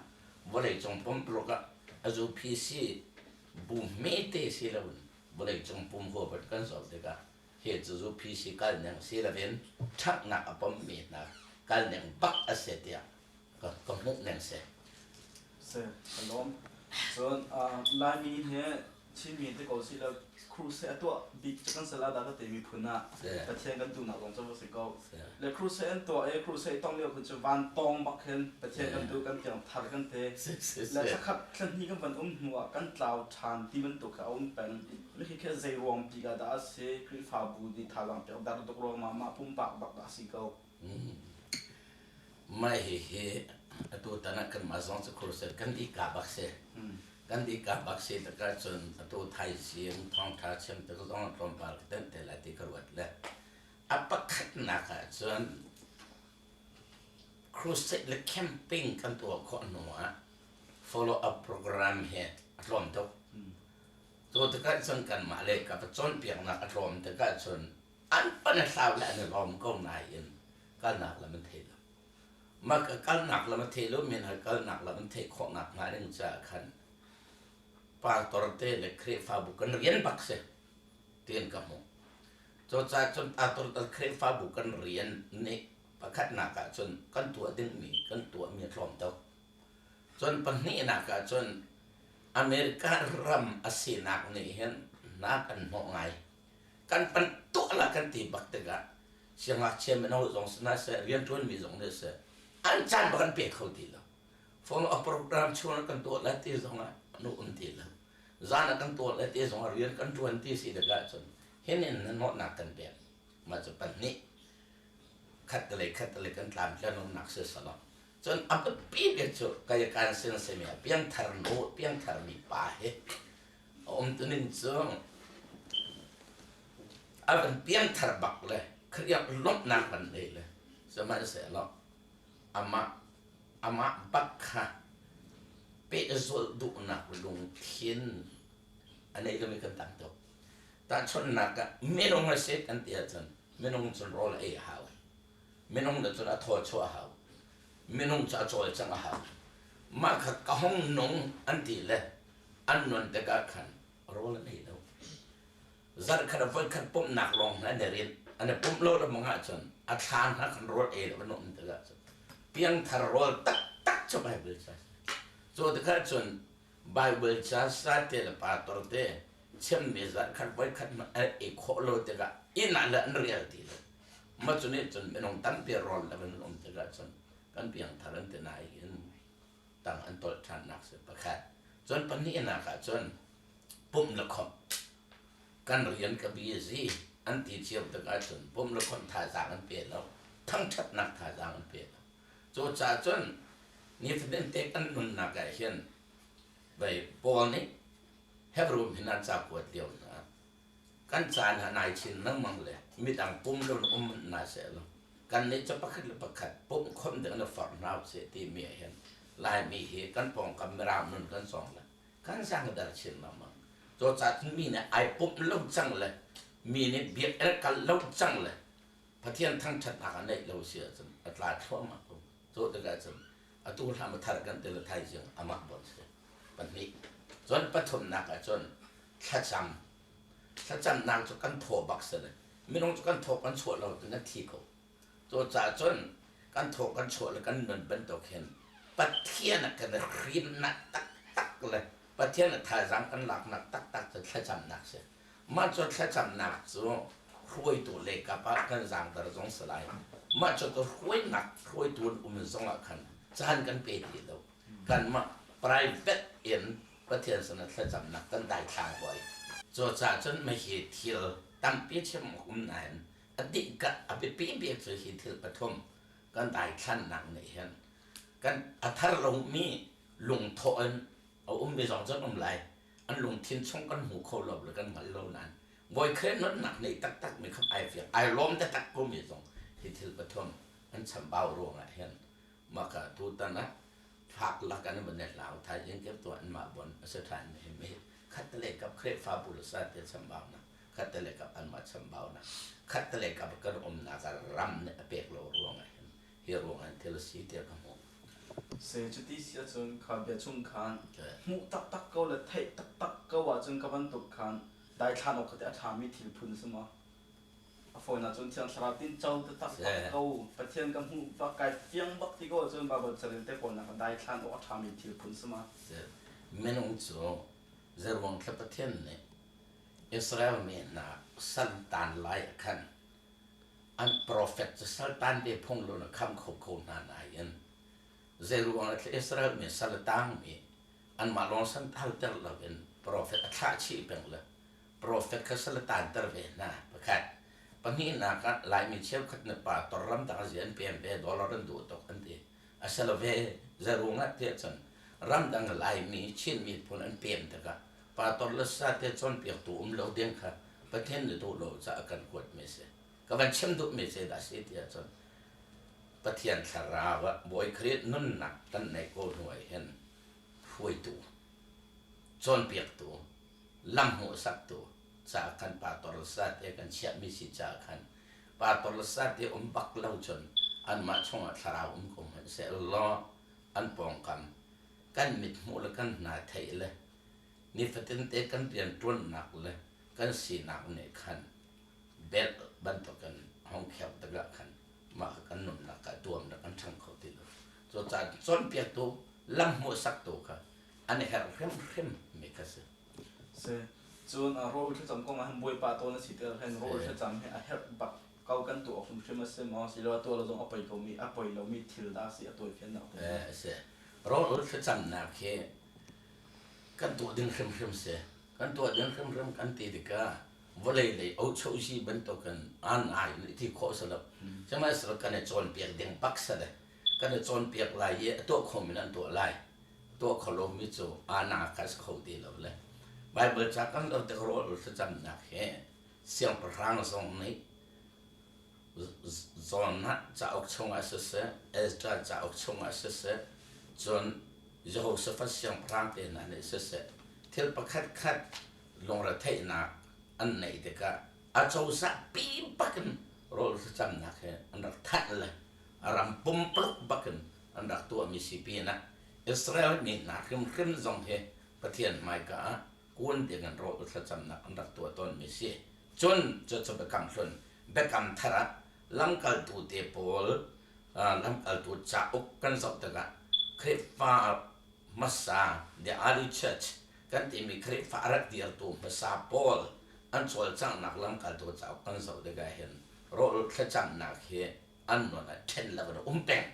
vawleicung pumpuluk ah a UPC bu hmete si lo in vawleicung pum huap in kan zoh tikah hi cu UPC kal ning si lo in ṭhatnak a pommi hna kal ning bak a si tiah ka hmuh ning si. Si, ka lawm. Cun Laimi he Chinmi te ko si lo crusade a tuah bik cu kan sal ah dah ka ti miphun ah Pathian kan duhnak zong cu va si ko. Le crusade an tuah i crusade tong lio khin cu van tawng bak khin Pathian kan duh kan tiang thar kan ti. Le thlakhat thlahnih kan van um hnu ah kan tlau ṭhan ti bantuk kha a um peng. Khi khi zei ruang bik ah dah a si? Khrihfabu nih thazaang pek dar tuk ruang mah mah pumpak bak dah a si ko. Mah hihi atu tan ah kanmah zong cu crusade kan dih ka bak si. Kan dih ka bak si tikah cun atu thaizing thawngṭha chim tik zong tlawmpal ka tenh te lai ti ka ruat le a pakhatnak ah cun crusade le camping kan tuah khawh hnu ah follow up program hi a tlawm tuk. Cu tikah cun kanmah le ka va cawnpiaknak a tlawm tikah cun an pan a hlau le an i lawm ko nain kalnak lam an thei lo. Mah ka kalnak lam a thei lo men ha kalnak lam an theih khawhnak hnga ding caah khan pastor te le Khrihfabu kan rian bak si tiin ka hmuh. Cucaah cun pastor le Khrihfabu kan rian nih pakhatnak ah cun kan tuah dingmi kan tuahmi a tlawm tuk. Cun pahnihnak ah cun America ram a sinak nih hin hna kan hnawh ngai. Kan pan tuah la kan ti bak tikah siangngakchia mino zong si hna seh rianṭuanmi zong nih seh an caan bak an pe kho ti lo. Phone a program chung kan tuah la ti zong ah an um ti lo. Zan ah kan tuah la ti zong ah rian kan ṭuan ti si tikah cun hin in hnawhnak kan pek. Mah cu pahnih khat te lei khat te lei kan tlam tlan umnak si salo. Cun a biapi bik cu kai kan sin simi a piangthar nu piangthar mi pa hi a umtuning cu a van piangthar bak le Khrih lawmhnak van nei le sihmanhsehlaw amah amah bak kha pehzulh duhnak lungthin a nei lomi kan tam tuk. Tahchunhnak ah minung a si kan ti ahcun minung cun rawl ei a hau. Minung nih cun a thaw chuah a hau. Minung cu a cawlcangh a hau. Mah kha ka hung nung an ti le an nun tikah khan rawl an ei lo. Zarhkhat ah voikhat pumhnak lawng hna an i rinh. An i pumh lo lengmang ahcun a thla hna khan rawl ei lo an um tikah cun piangthar rawl taktak cu Baibal ca si. Cu tikah cun Baibal ca sate le pastor te chimmi zarhkhat voikhat hmanh an ei khawh lo tikah inn ah le an rial ti lo. Mah cu nih cun minung tampi rawl lo in an um tikah cun kan piangthar an ti nain. tang an tolh ṭhannak si pakhat. Cun pahnihnak ah cun pumh le khawmh kan rian ka busy an ti cio tikah cun pumh le khawmh thazaang an pe lo, thangṭhatnak thazaang an pe lo. Cucaah cun nifatin te kan nunnak ah hin vei Paul nih Hebrew min ah ca kuat lio hna kan caan ah nai chin lengmang le midang pum lo in um hna seh law kannih cu pakhat le pakhat pumh khawmh ding in forh hna usih timi ah hin Laimi hi kan pawngkam Mirang nun kan sawng le kan zangder chin lengmang. Cucaah cun mi nih ai pumh lo cang le mi nih biakinn kal lo cang le Pathian thangṭhatnak a neih lo si ahcun a tla thluahmah ko. Cu tikah cun atu hlam a thar kan ti le thaizing amah bon si. Pahnih. Cun pathumnak ah cun thlacam. Thlacamnak cu kan thaw bak si le minung cu kan thaw kan chuah lo cun kan thi ko. Cucaah cun kan thaw kan chuah le kan nun bantuk hin Pathian a kan hrimnak taktak le Pathian a thazaang kan laknak taktak cu thlacamnak si. Mah cu thlacamnak cu hruaitu le kap ah kan zaangter zong si lai. Mah cu ka hruainak hruaitu an um zong ah khan caan kan pe ti lo. Kanmah private in Pathian sinah thlacamnak kan daithlang hoi. Cucaah cun hihi thil tampi chim awk um nain a dihka a biapi bik cu hi thil pathum kan daithlannak nih hin kan a thar lomi lungthawh in a ummi zong cun um lai. An lungthin chung kan hmu kho lo le kan hngal lo nain Bawi nunnak nih taktak mi kha ai fiang ai lawm taktak komi zong hi thil pathum an chambau ruangah hin maka tutan ah fak lak an van hlau thai in kep tu an mah bon a si than mi mi khat le kap Khrihfabu le sa te chambau na khat le kap an mah chambau na khat le kap kan um na ka ram ne a pek lo ruangah hin hi ruangah thil si te ka hmu. Se cuti si ahcun kha bia chung khan hmuh taktak ko le theih taktak ko ahcun ka bantuk khan daithlan awk kha a ṭhami thil phun a si maw? A fawinak cun Thiang Thlarau tinco taktak ko Pathian ka hmuh bak kai fiang bak ti ko ahcun Baibal carel te pawl nak daithlan awk a ṭhami thil phun si ma? Minung cu zeruang thla Pathian nih Israel mi hna saltan lai ah khan an profet cu saltan ve phung lo na kham kho ko hna nain zeiruang ah Israel mi sal a tangmi anmah lawng san halter loin profet a thlah chih peng le profet kha sal a tanter ve hna. Pakhat, pahnihnak ah Laimi cheukhat na pa tor ramdang a an pem ve, dollar an duh tuk an ti. A si lo ve, zeruang ah tiah cun ramdang Laimi Chin miphun an pem tikah pastor le sate cawnpiaktu um lo ding kha Pathian nih duh lo caah kan kuat mi si. Ka van chim duh mi zeidah a si tiah cun Pathian thlarau ah Bawi Khrih nunnak kan neih ko hnu ah hin hruaitu, cawnpiaktu, lam hmuhsaktu caah khan pastor le sate kan chiahmi si caah khan pastor le sate um bak lo cun anmah chungah thlarau um ko hmanh seh law an pawngkam kan mithmuh le kan hna theih le nifatin te kan rianṭuannak le kan sinak nih khan belt bantukin hong kheuh tikah khan mah kha kan nunnak ah tuamnak kan ṭhang kho ti lo. Cucaah cawnpiaktu, lam hmuhsaktu kha an herh hrimhrim mi kha si. Si. Cun rawl thlacam kong ah hin Bawipa tawn a si tikah hin rawl thlacam hi a herh bak ko kan tuah awk hrimhrim a si maw? Siloah tuah lo zong a poi komi, a poi lomi thil dah a si a tawifiannak te. Eh, a si. Rawl thlacamnak hi kan tuah ding hrimhrim si. Kan tuah ding hrimhrim kan ti tikah vawlei lei ochozi bantukin an ai in ti khawh si lo. Sihmanhsehlaw kan i cawnpiak ding bak si le kan i cawnpiak lai i a tuah khomi an tuah lai. Tuah kho lomi cu ana kha si kho ti lo le Bible ca kan lo tik rawl thlacamnak hi siangpahrang zong nih Jonah cauk chungah siseh, Ezra cauk chungah siseh, cun Jehoshaphat siangpahrang te hna nih siseh, thil pakhatkhat lungretheihnak an neih tikah acozah pi bakin rawl thlacamnak he an rak thanh le a ram pumpuluk bakin an rak tuahmi si pinah Israel mi hna hrimhrim zong hi Pathian hmaika ah kun dingin rawl thlacamnak an rak tuah tawnmi si. Cun cucu biakam hlun, biakam thar ah lamkaltu te pawl lamkaltu cauk kan zoh tikah Khrihfa hmasa the early church kan timi Khrihfa a rak dirtu hmasa pawl an cawlcanghnak lamkaltu cauk kan zoh tikah hin rawl thlacamnak hi an nun ah ṭhen lo in a um peng.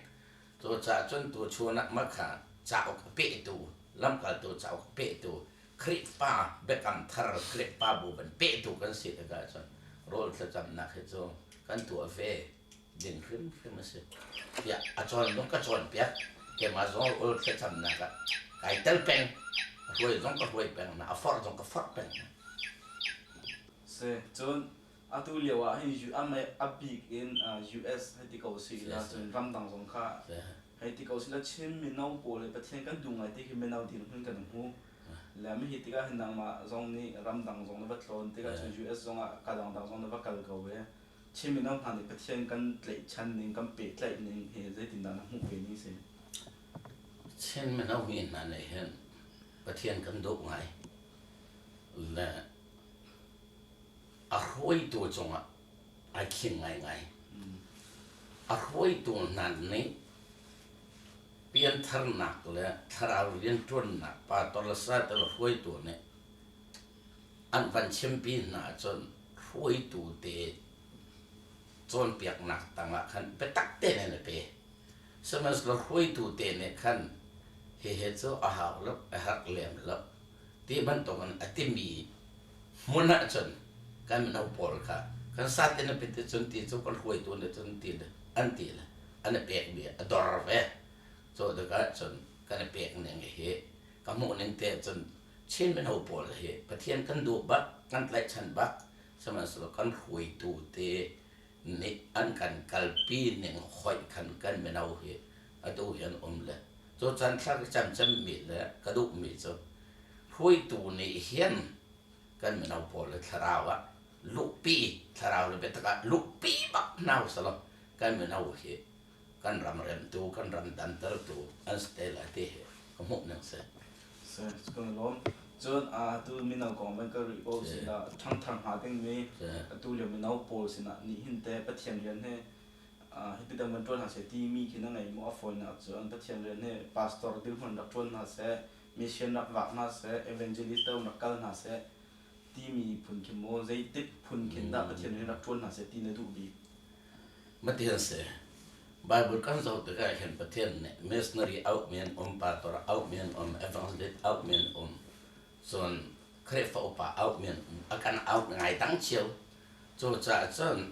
Cucaah cun tuchun ah mah kha Cauk a pehtu, lamkaltu cauk a pehtu, Khrihfa biakam thar Khrihfabu van pehtu kan si tikah cun rawl thlacamnak hi cu kan tuah ve ding hrimhrim a si tiah a cawn zong ka cawnpiak. Keimah zong rawl thlacamnak ah kai tel peng, a hruai zong ka hruai peng hna, a forh zong ka forh peng hna. Si, cun atu lio ah hin a bik in US hei ti ko si la cun ramdang zong kha hei ti ko si la Chin mino pawl he Pathian kan duh ngai ti khi mino dirhmun kan hmu. Le mi hi tikah hin nangmah zong nih ramdang zong na va tlawn tikah cun US zong ah ka dangdang zong na va kal ko ve. Chin mino hna nih Pathian kan tlaihchan ning kan pehtlaih ning hi zeitindah na hmuh ve ni si? Chin mino mi hna nih hin Pathian kan duh ngai. Le a hruaitu cungah ai khing ngaingai. A hruaitu hna nih piantharnak le thlarau rianṭuannak pastor le satel hruaitu nih an van chimpi hna ahcun hruaitu te cawnpiaknak tangah khan biatak tein an i pe. Sihmanhsehlaw hruaitu te nih khan hihi cu a hau lo, a herh lem lo ti bantukin a timi hmun ahcun kan mino pawl kha kan sat in a pit cun ti cu kan hruaitu nih cun ti le an ti le an i pekmi a dor ve. Cu tikah cun kan i pek ning hi ka hmuh ning te cun Chin mino pawl hi Pathian kan duh bak, kan tlaihchan bak, sihmanhsehlaw kan hruaitu te nih an kan kalpi ning hoih khan kan mino hi atu hi an um le cu caan thla ka camcammi le ka duhmi cu hruaitu nih hin kan mino pawl le thlarau ah luhpi thlarau le biatak ah luhpi bak hna usalaw kan mino hi kan ram remtu kan ram dantertu an si te lai ti hi ka hmuh ning si. Kan lawm. Cun atu mino kong van ka rih ko sinah ṭhangthar hnga dingmi atu lio mino pawl sinah nihin te Pathian rian hi hiti dang van ṭuan hna seh timi khi na ngei maw a fawinak cu an Pathian rian hi pastor dirhmun rak ṭuan hna seh mission rak vak hna seh evangelist rak kal hna seh timi phun khi maw zeitik phun khin dah Pathian rian rak ṭuan hna seh ti na duh bik? Matian si. Bible kan zoh tikah hin Pathian nih missionary auhmi an um, pastor auhmi an um, evangelist auhmi an um, cun Khrihfa upa auhmi an um. A kan auh ngai dang cio. Cucaah cun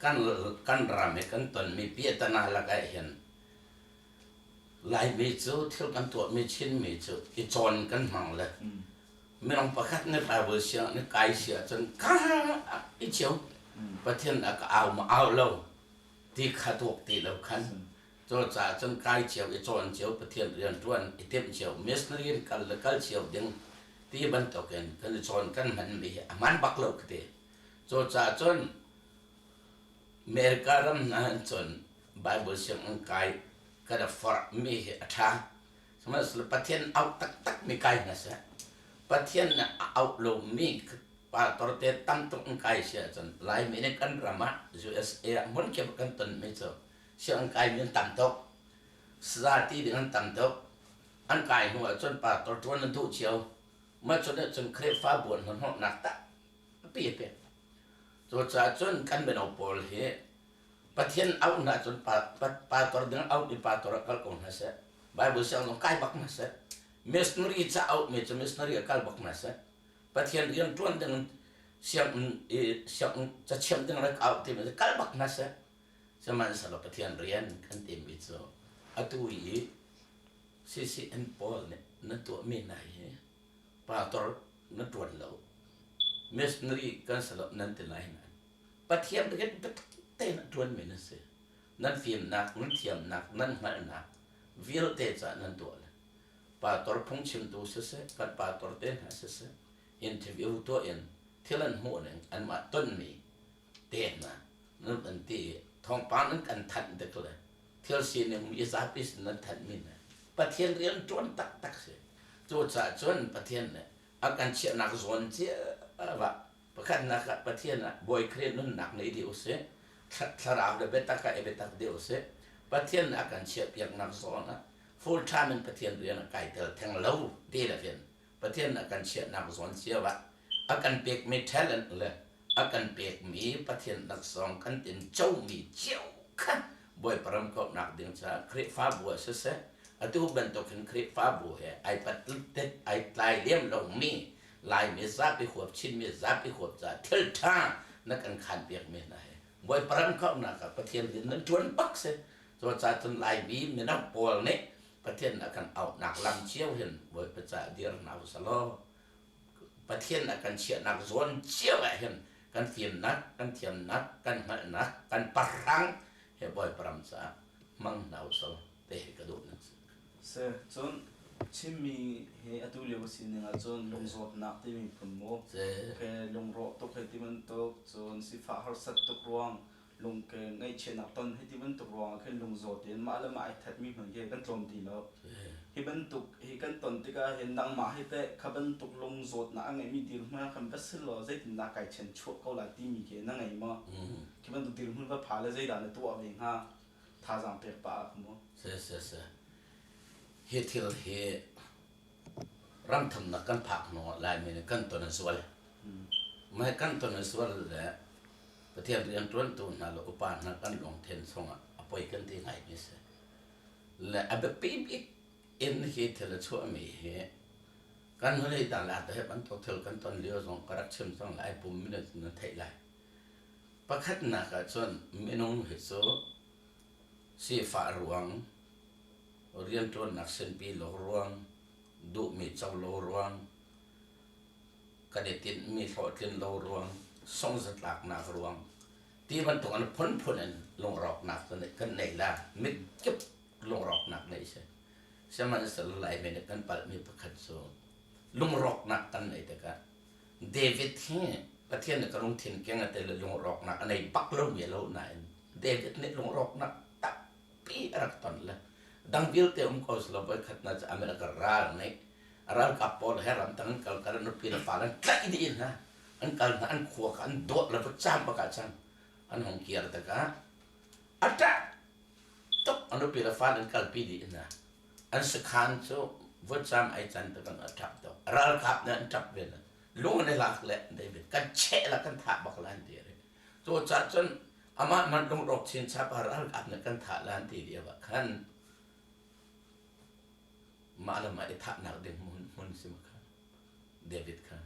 kan kan ram i kan tonmi piahtana lakah hin Laimi cu thil kan tuahmi Chinmi cu i cawn kan hmang le minung pakhat nih Bible siang nih kai si ahcun ka i cio Pathian a ka au ma au lo ti kha tuak ti lo khan cucaah cun kai cio i cawn cio Pathian rian ṭuan i timh cio missionary in kal le kal cio ding ti bantukin kan i cawn kan hmanmi hi a hman bak lo ka ti. Cucaah cun America ram hna hin cun Bible sianginn kai kan i forhmi hi a ṭha. Sihmanhsehlaw Pathian auh taktakmi kai hna seh. Pathian nih a auh lomi pastor te tam tuk in kai si ahcun Laimi nih kan ram ah USA ah hmunkip kan tonmi cu sianginn kaimi an tam tuk. Saza ti ding an tam tuk. An kai hnu ahcun pastor ṭuan an duh cio. Mah cu nih cun Khrihfabu an hnahnawhnak tak pi a pek. Cucaah cun kan mino pawl hi Pathian auh hna cun pastor ding auh i pastor ah kal ko hna seh. Bible siang zong kai bak hna seh. Missionary ca auhmi cu missionary ah kal bak hna seh. Pathian rian ṭuan ding sianginn i sianginn cachiam ding rak auh timi cu kal bak hna seh. Sihmanhsehlaw Pathian rian kan timi cu atu i CCN pawl nih nan tuahmi hna hi pastor na ṭuan lo missionary kan si lo nan ti lai nain Pathian rian biatak tein a ṭuanmi nan si. Nan fimnak, nan thiamnak, nan hngalhnak vialte caah nan tuah le pastor phungchimtu siseh, kan pastor te hna siseh, interview tuah in thil an hmuh ning anmah tonmi te hna nan an ti i thawngpang nan kan thanh tik le thil sining mi zapi sin nan thanhmi hna Pathian rian ṭuan taktak si. Cucaah cun Pathian nih a kan chiahnak zawn cia ah pakhatnak ah Pathian ah Bawi Khrih nunnak ngei dih usih. Thlarau le biatak ah i biatak dih usih. Pathian nih a kan chiahpiaknak zawn ah full time in Pathian rian a kai tel theng lo ti le hin Pathian nih a kan chiahnak zawn cio ah a kan pekmi talent le a kan pekmi Pathian laksawng kan tin comi cio kha Bawipa ram kauhnak ding caah Khrihfabu ah siseh, Atu bantuk hin Khrihfabu he ai pat ai tlai lem lomi Laimi zapi huap Chinmi zapi huap ca thil ṭha na kan khan piakmi hna hi Bawipa ram kauhnak ah Pathian rian nan ṭuan bak si. Cucaah cun Laimi mino pawl nih Pathian a kan auhnak lam cio hin Bawipa caah dir hna usih law Pathian a kan chiahnak zawn cio ah hin kan fimnak, kan thiamnak, kan hngalhnak, kan pahrang he Bawipa ram caah hmang hna usih law te hi ka duhnak si. Si, cun Chinmi hi atu lio sining ahcun lungzawtnak timi phun mu, ke lungrawh tuk hei ti bantuk, cun sifah harsat tuk ruang, lungke ngaihchiatnak ton hei ti bantuk ruangah khin lungzaw tein mah le mah ai thatmi hmanh khi kan tlawm ti lo. Hi bantuk hi kan ton tikah hin nangmah hi teh kha bantuk lungzawtnak a ngeimi dirhmun ah khan va si law zeitindah kai chen chuah ko lai timi khi na ngei maw? Khi bantuk dirhmun va pha le zeidah na tuah ve hnga? Thazaang pek pah ah mu. Si si si. Hi thil hi ramthumnak kan phak hnu ah Laimi nih kan ton a zual. Mah kan ton a zual le Pathian rianṭuantu hna le upa hna kan lungthin chungah a poi kan ti ngaimi si. Le a biapi bik in hi thil a chuahmi hi kan hnulei ta la te bantuk thil kan ton lio zong ka rak chim cang lai pum minute na theih lai. Pakhatnak ah cun minung hi cu sifah ruang, rianṭuannak sinpi lo ruang, duhmi co lo ruang, kan i tinhmi hlawhtlin lo ruang, sungzatlaknak ruang ti bantuk an phunphun in lungrawknak cu kan nei la. Mitkip lungrawknak nei si. Sihmanhsehlaw Laimi nih kan palhmi pakhat cu lungrawknak kan nei tikah David hi Pathian nih ka lungthin keng a te le lungrawknak a nei bak lomi a lo nain David nih lungrawknak tampi a rak ton le dang vialte um ko selaw voikhat na cu America ral nih a ralkap pawl he ramtang an kal kar nupi le fale an tlaih dih hna an kal hna an khua kha an dawt le vutcam bak ah cun an hung kir tikah a ṭah tuk a nupi le fale an kalpi dih hna an sakhan cu vutcam ai can tik an a ṭap tuk ralkap nih an ṭap ve lung an i lak le David kan cheh la kan thah bak la an ti ri cu cah cun amah man lungrawk chinchap ah ralkap nih kan thah la an ti lio ah khan mah le mah i thahnak ding hmun hmun si ma kha David kha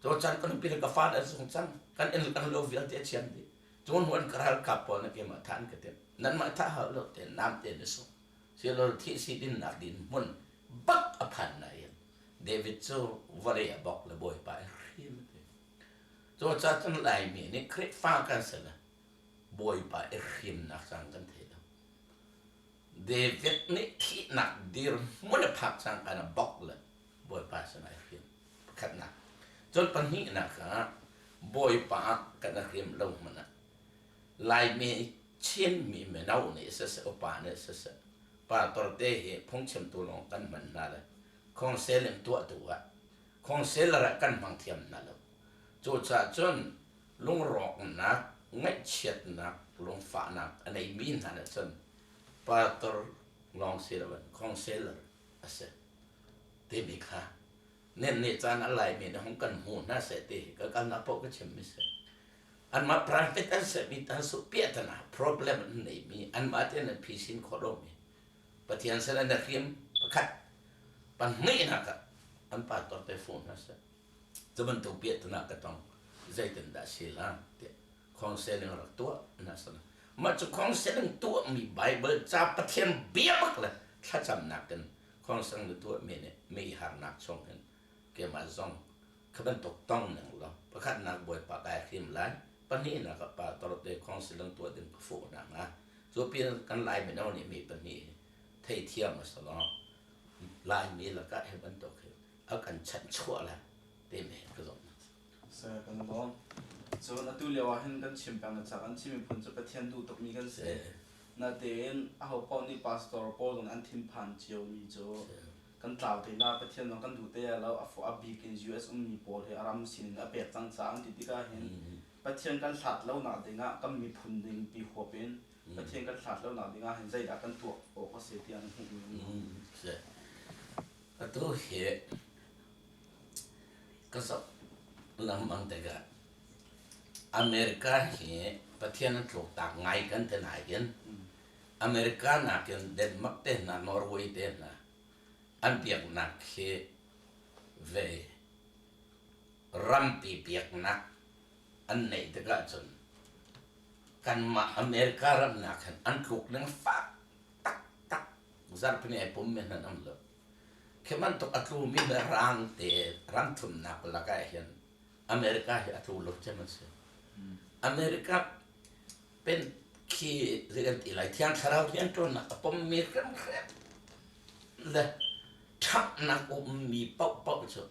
cu chan kan nupi le ka fa le sung cang kan inn kan lo vialte a chiam dih cu hnu an ka ralkap pawl na keimah thah an ka timh nan mah thah hau lo te nam te na sung silo thih si din nak din hmun bak a phan na in David cu vawlei a bok le bawipa i hrim te cu ca cun Laimi nih Khrihfa kan si le bawipa i hrimnak cang kan thei lo David nih thihnak dirhmun a phak cangka in a bok le Bawipa sinah ai hriam. Pakhatnak. Cun pahnihnak ah Bawipa kan i hriam lo hmanh ah Laimi Chinmi mino nih siseh upa nih siseh pastor te hi phungchimtu lawng kan hman hna le khawngsel in tuahtu ah khawngseler ah kan hmang thiam hna lo. Cucaah cun lungrawknak, ngaihchiatnak, lungfahnak a neimi hna nih cun pastor lawng si loin counselor a si timi kha nen nih caan a laimi nih hung kan hmu hna seh ti ka kalnak paoh ka chimmi si. Anmah private an sehmi tan su piahtana problem an neimi anmah tein an phisin khawh lomi Pathian sin an i hriam pakhat pahnihnak ah an pastor te phone hna seh. Cu bantuk piahtana ka tong zeitindah si la tiah counseling rak tuah na sana mah cu counseling tuahmi Bible ca Pathian bia bak le thlacamnak in counseling na tuahmi nih mi harnak chung hin keimah zong kha bantuk tong ning law pakhatnak Bawipa kai hrim lai pahnihnak ah pastor te counseling tuah ding ka fuh na hnga cu pin kan Lai mino nih mi pahnih theithiam a si law Laimi lakah hi bantuk hi a kan chanhchuah lai timi ka zumh. Sir, kan lawm. Cun atu lio ah hin kan chim peng na cak an Chin miphun cu Pathian duh tukmi kan si. Natein aho paoh nih pastor pawl zong an thinphan ciomi cu kan tlau te la Pathian zong kan duh te lo a bik in US ummi pawl hi a ram sinin a pek cang caah an ti tikah hin Pathian kan hlat lo nak dingah kan miphun ding pi huap in Pathian kan hlat lo nak dingah hin zeidah kan tuah awk a si tiah an hmuhmi Atu hi ka zoh lengmang tikah America hi Pathian an tluktak ngai kan ti nain. America nakin Denmark te hna, Norway te hna an biaknak hi ve rampi biaknak an neih tikah cun kanmah America ram nakin an tluk ning fak taktak zarhpini ai pummi hna an um lo. Khi bantuk a tlumi mirang te ram thumnak lakah hin America hi a tlu lo cem an si. America pen khi zei kan ti lai thiang thlarau rianṭuannak a pommi hrimhrim le ṭhangnak ummi paohpaoh cu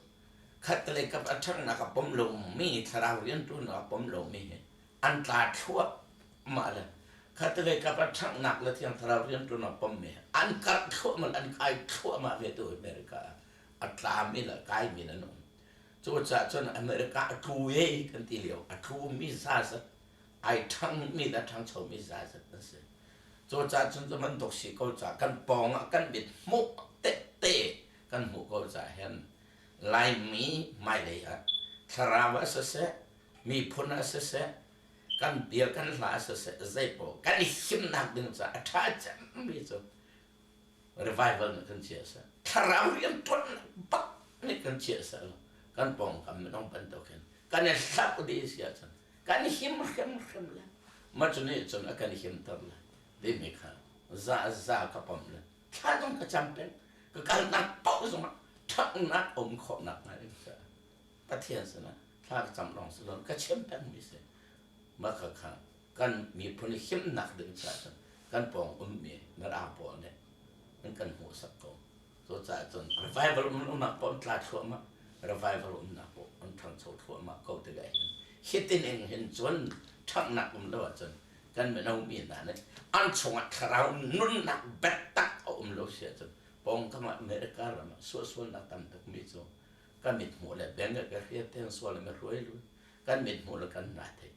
khattelei kap a ṭhangnak a pom lomi thlarau rianṭuannak a pom lomi hi an tla thluahmah le khattelei kap a ṭhanghnak le thiang thlarau rianṭuannak pommi an karh thluahmah an kai thluahmah ve tu America ah a tlami le kaimi an um. Cucaah cun America a tlu e kan ti lio a tlumi zazat ai ṭhangmi le a ṭhangchomi zazat an si. Cucaah cun cu bantuk si ko caah kan pawng ah kan mit hmuh tette kan hmuh ko caah hin Laimi hmailei ah thlarau ah siseh miphun ah siseh kan bia kan hla ah siseh zeipaoh kan i himnak ding caah a ṭha cemmi cu revival nih kan chia seh thlarau rianṭuannak bak nih kan chia seh law kan pawngkam minung bantuk hin kan i hlauh dih si ahcun kan him hrimhrim le mah cu nih cun a kan himter le timi kha za za ka pom le thla zong ka cam peng ka kalnak paoh zongah ṭhangnak um khawhnak hnga ding caah Pathian sinah thla ka cam lawng si lo ka chim pengmi si mah kha kha kan miphun himnak ding caah cun kan pawng ummi mirang pawl nih an kan hmuhsak ko. Cucaah cun revival umnak paoh an tla thluahmah revival umnak paoh an ṭhangcho thluahmah ko tikah hin hitin in hin cun ṭhanghnak um lo ahcun kan mino mi hna nih an chungah thlarau nunnak biatak a um lo si ahcun pawngkam ah America ram ah suahsualnak tam tukmi cu kan mit hmuh le beng ka hriat ten sual le hruai lu kan mit hmuh le kan na thei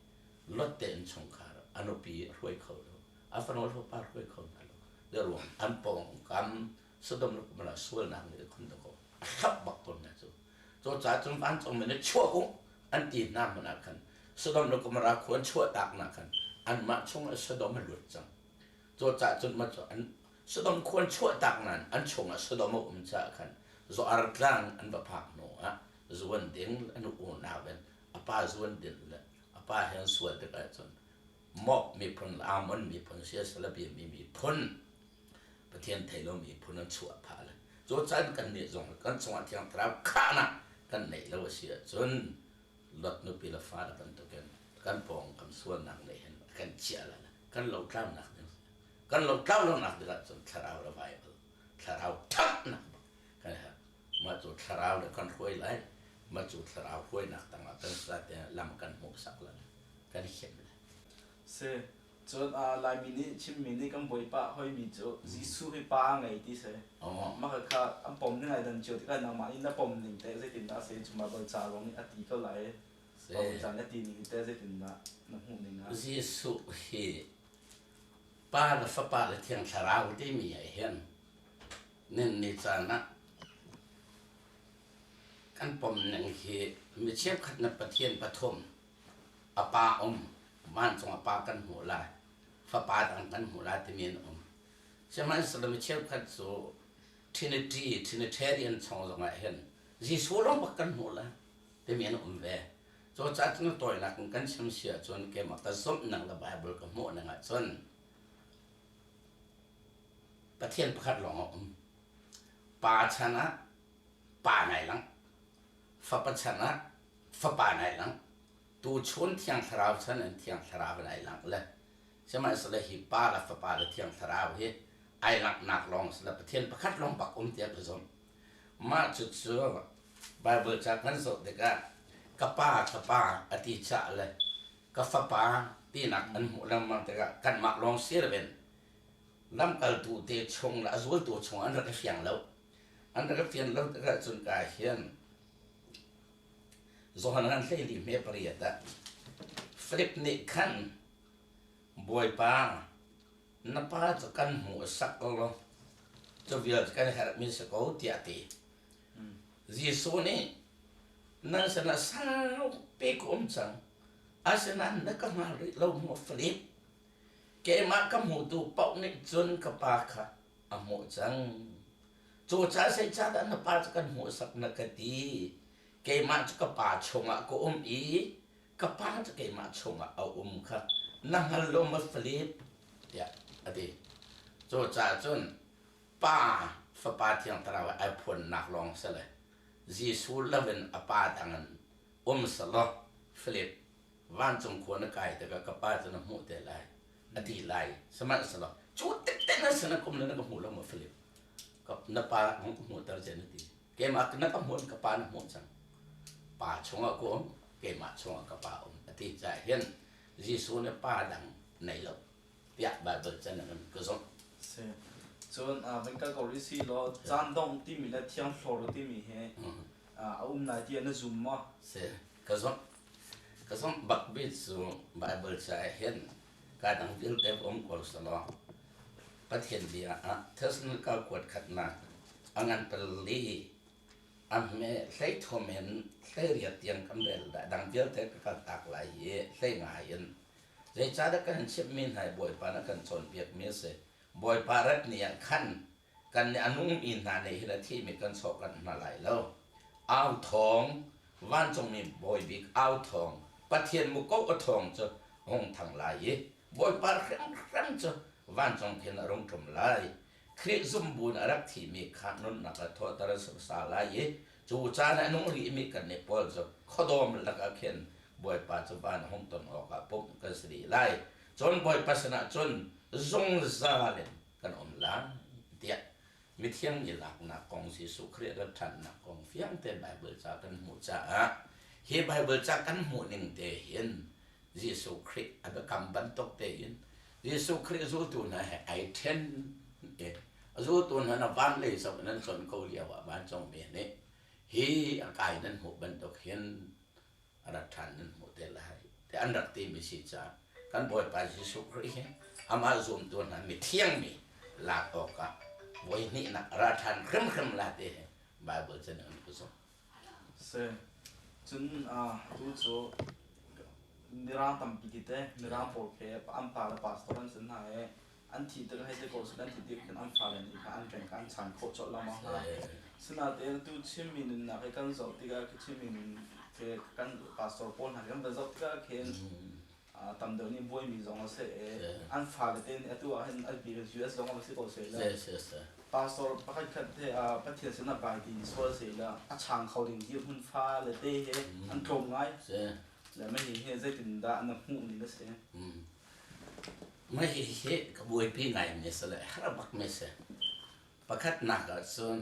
lot te in chungkhar anupi hruai kho lo a fanu fapa hruai kho hna lo de ruang an pawng kam Sodom le Gomorrah sualnak nih khun da ko a hlap bak ton na cu cho cha cun vancung men chuak u an ti hna hmun ah khan Sodom le Gomorrah khu an chuah tak na khan anmah chung ah Sodom a lut cang cho cha cun ma cu an Sodom khu an chuah tak nain an chung ah Sodom a um caah khan Zoar tlang an va phak hnu ah zuan ding an unau in a pa zuan ding le a pa he an sual tikah cun Moab miphun le Ammon miphun siasalabi mi miphun Pathian thei lo miphun an chuah phah le cu caan kan nih zong kan chungah Thiang Thlarau khahnak kan neih lo a si ahcun Lot nupi le fale bantukin kan pawngkam sualnak nih hin a kan chiah lai kan lotlaunak ding kan lotlau lonak ding ahcun thlarau revival thlarau ṭhatnak kan herh mah cu thlarau le kan hruai lai mah cu thlarau hruainak tangah kan zate lam kan hmuhsak lai kan him lai Si cun Laimi nih chimmi nih kan bawipa hoimi cu Jesuh hi pa a ngei ti si. Mah kha an pom ning ai dan cio tikah nangmah nih na pom ning teh zeitindah a si cu Bible ca zong nih a ti ko lai. Bible ca nih a ti ning teh zeitindah na hmuh ning ah. Jesuh hi Pa le Fapa le Thiang Thlarau timi ah hin nin ni caan ah kan pom ning hi mi cheukhat na Pathian pathum a pa um vancung a pa kan hmuh lai fapa dang kan hmuh lai timi an um sihmanhsehlaw mi cheukhat cu Trinity Trinitarian chung zongah hin Jesuh lawng bak kan hmuh lai timi an um ve cucaah cun tawinak in kan chim si ahcun keimah ka zumhnak le Bible ka hmuh ning ahcun Pathian pakhat lawng a um pa chan ah pa nai lang fapa chan ah fapa nai lang tuchun Thiang Thlarau chan in Thiang Thlarau in ai langh le sihmanhsehlaw hi Pa le Fapa le Thiang Thlarau hi ai langhnak lawng si le Pathian pakhat lawng bak um tiah ka zumh. Mah cucu Bible ca kan zoh tikah ka pa ka pa a ti caah le ka fapa tinak an hmuh lengmang tikah kanmah lawng si loin lamkaltu te chung le a zultu chung an rak i fiang lo. An rak i fian lo tikah cun ka hin Johan an 14 hme pariat ah Filip nih khan Bawipa na pa cu kan hmuh sak ko law cu vial cu kan herhmi si ko tiah a ti. Jesuh nih nan sinah saupi ka um cang asinain na ka hngal rih lo maw Filip? Keimah ka hmutu paoh nih cun ka Pa kha a hmuh cang. Cucaah zeicahdah na Pa cu kan hmuhsak na ka ti? Keimah cu ka Pa chungah ka um i ka Pa cu keimah chungah a um kha na hngal lo maw Filip? tiah a ti. Cucaah cun Pa, Fapa Thiang Thlarau ai phuannak lawng si le Jesuh loin a Pa dang in um selaw Filip, vancung khua na kai tikah ka Pa cu na hmuh te lai, a ti lai. Sihmanhsehlaw cu tikte na sin a kum le na ka hmuh lo maw Filip? Na Pa hung ka hmuhter ce na ti. Keimah na ka hmuh in ka Pa na hmuh cang. Pa chungah ka um, keimah chungah ka Pa um a ti caah hin Jesuh nih Pa dang nei lo tiah Baibal can in ka zumh. Si. Cun van kal ko rih si law caan dongh timi le thiang hlawr timi hi a um lai tiah na zum maw? Si. Ka zumh. Ka zumh bak bik cu Baibal ca ah hin ka dang vialte um ko selaw Pathian bia ah Thessalonika kuat khatnak a ngan pali a hme 13 in 18 tiang kan rel dah dang vialte ka kal tak lai i 15 in Zeicahdah kan chimhmi hna hi Bawipa na kan cawnpiakmi a si? Bawipa rat ni ah khan kan nih a nungmi hna nih hin a thimi kan sawhkanh hna lai lo. Au thawng, vancungmi bawi bik au thawng, Pathian muko a thawng cu hung thang lai i Bawipa hrimhrim cu vancung khin a rung ṭum lai. Khrih zumbu in a rak thimi kha nunnak a thawhter a sa lai i cu caan ah a nung rihmi kannih pawl cu khuadawm lakah khin Bawipa cu van hung ton awkah pumh kan si dih lai. Cun Bawipa sinah cun zungzal in kan um lai tiah mithiang mi laknak kong Jesuh Khrih rat ṭhannak kong fiang tein Baibal ca kan hmuh caah hi Baibal ca kan hmuh ning te hin Jesuh Khrih a biakam bantuk tein Jesuh Khrih zultu hna he ai ṭhen i a zultu hna na van lei zoh in an chon ko lio ah vancungmi nih hi a kai nan hmuh bantuk hin a rat ṭhan nan hmuh te lai ti an rak timi si caah kan Bawipa Jesuh Khrih hi amah zumtu hna mithiang mi lak awkah voi hnihnak ra ṭhan hrimhrim la ti hi Bible cun an ka zumh. Si. Cun tu cu Mirang tampi ti te Mirang pawl khi an pa le pastor an si hna i an thi tik hei ti ko seh an thi tik khin an fale nih kha an reng kha an chan khawh colh lengmang hna. Sinain tu Chinmi nunnak hi kan zoh tikah Chinmi nun khi kan pastor pawl hna kan van zoh tikah khin tam deuh nih buaimi zong a si i an fale te nih atu ah hin an US zong a si ko seh le pastor pakhat khat te Pathian sinah vai ti sual seh le a chang kho ding dirhmun fale te he an tlawm ngai le mah hi zeitindah na hmuh ning a si? Mah hihi ka buaipi ngaimi a si le har bakmi a si. Pakhatnak ahcun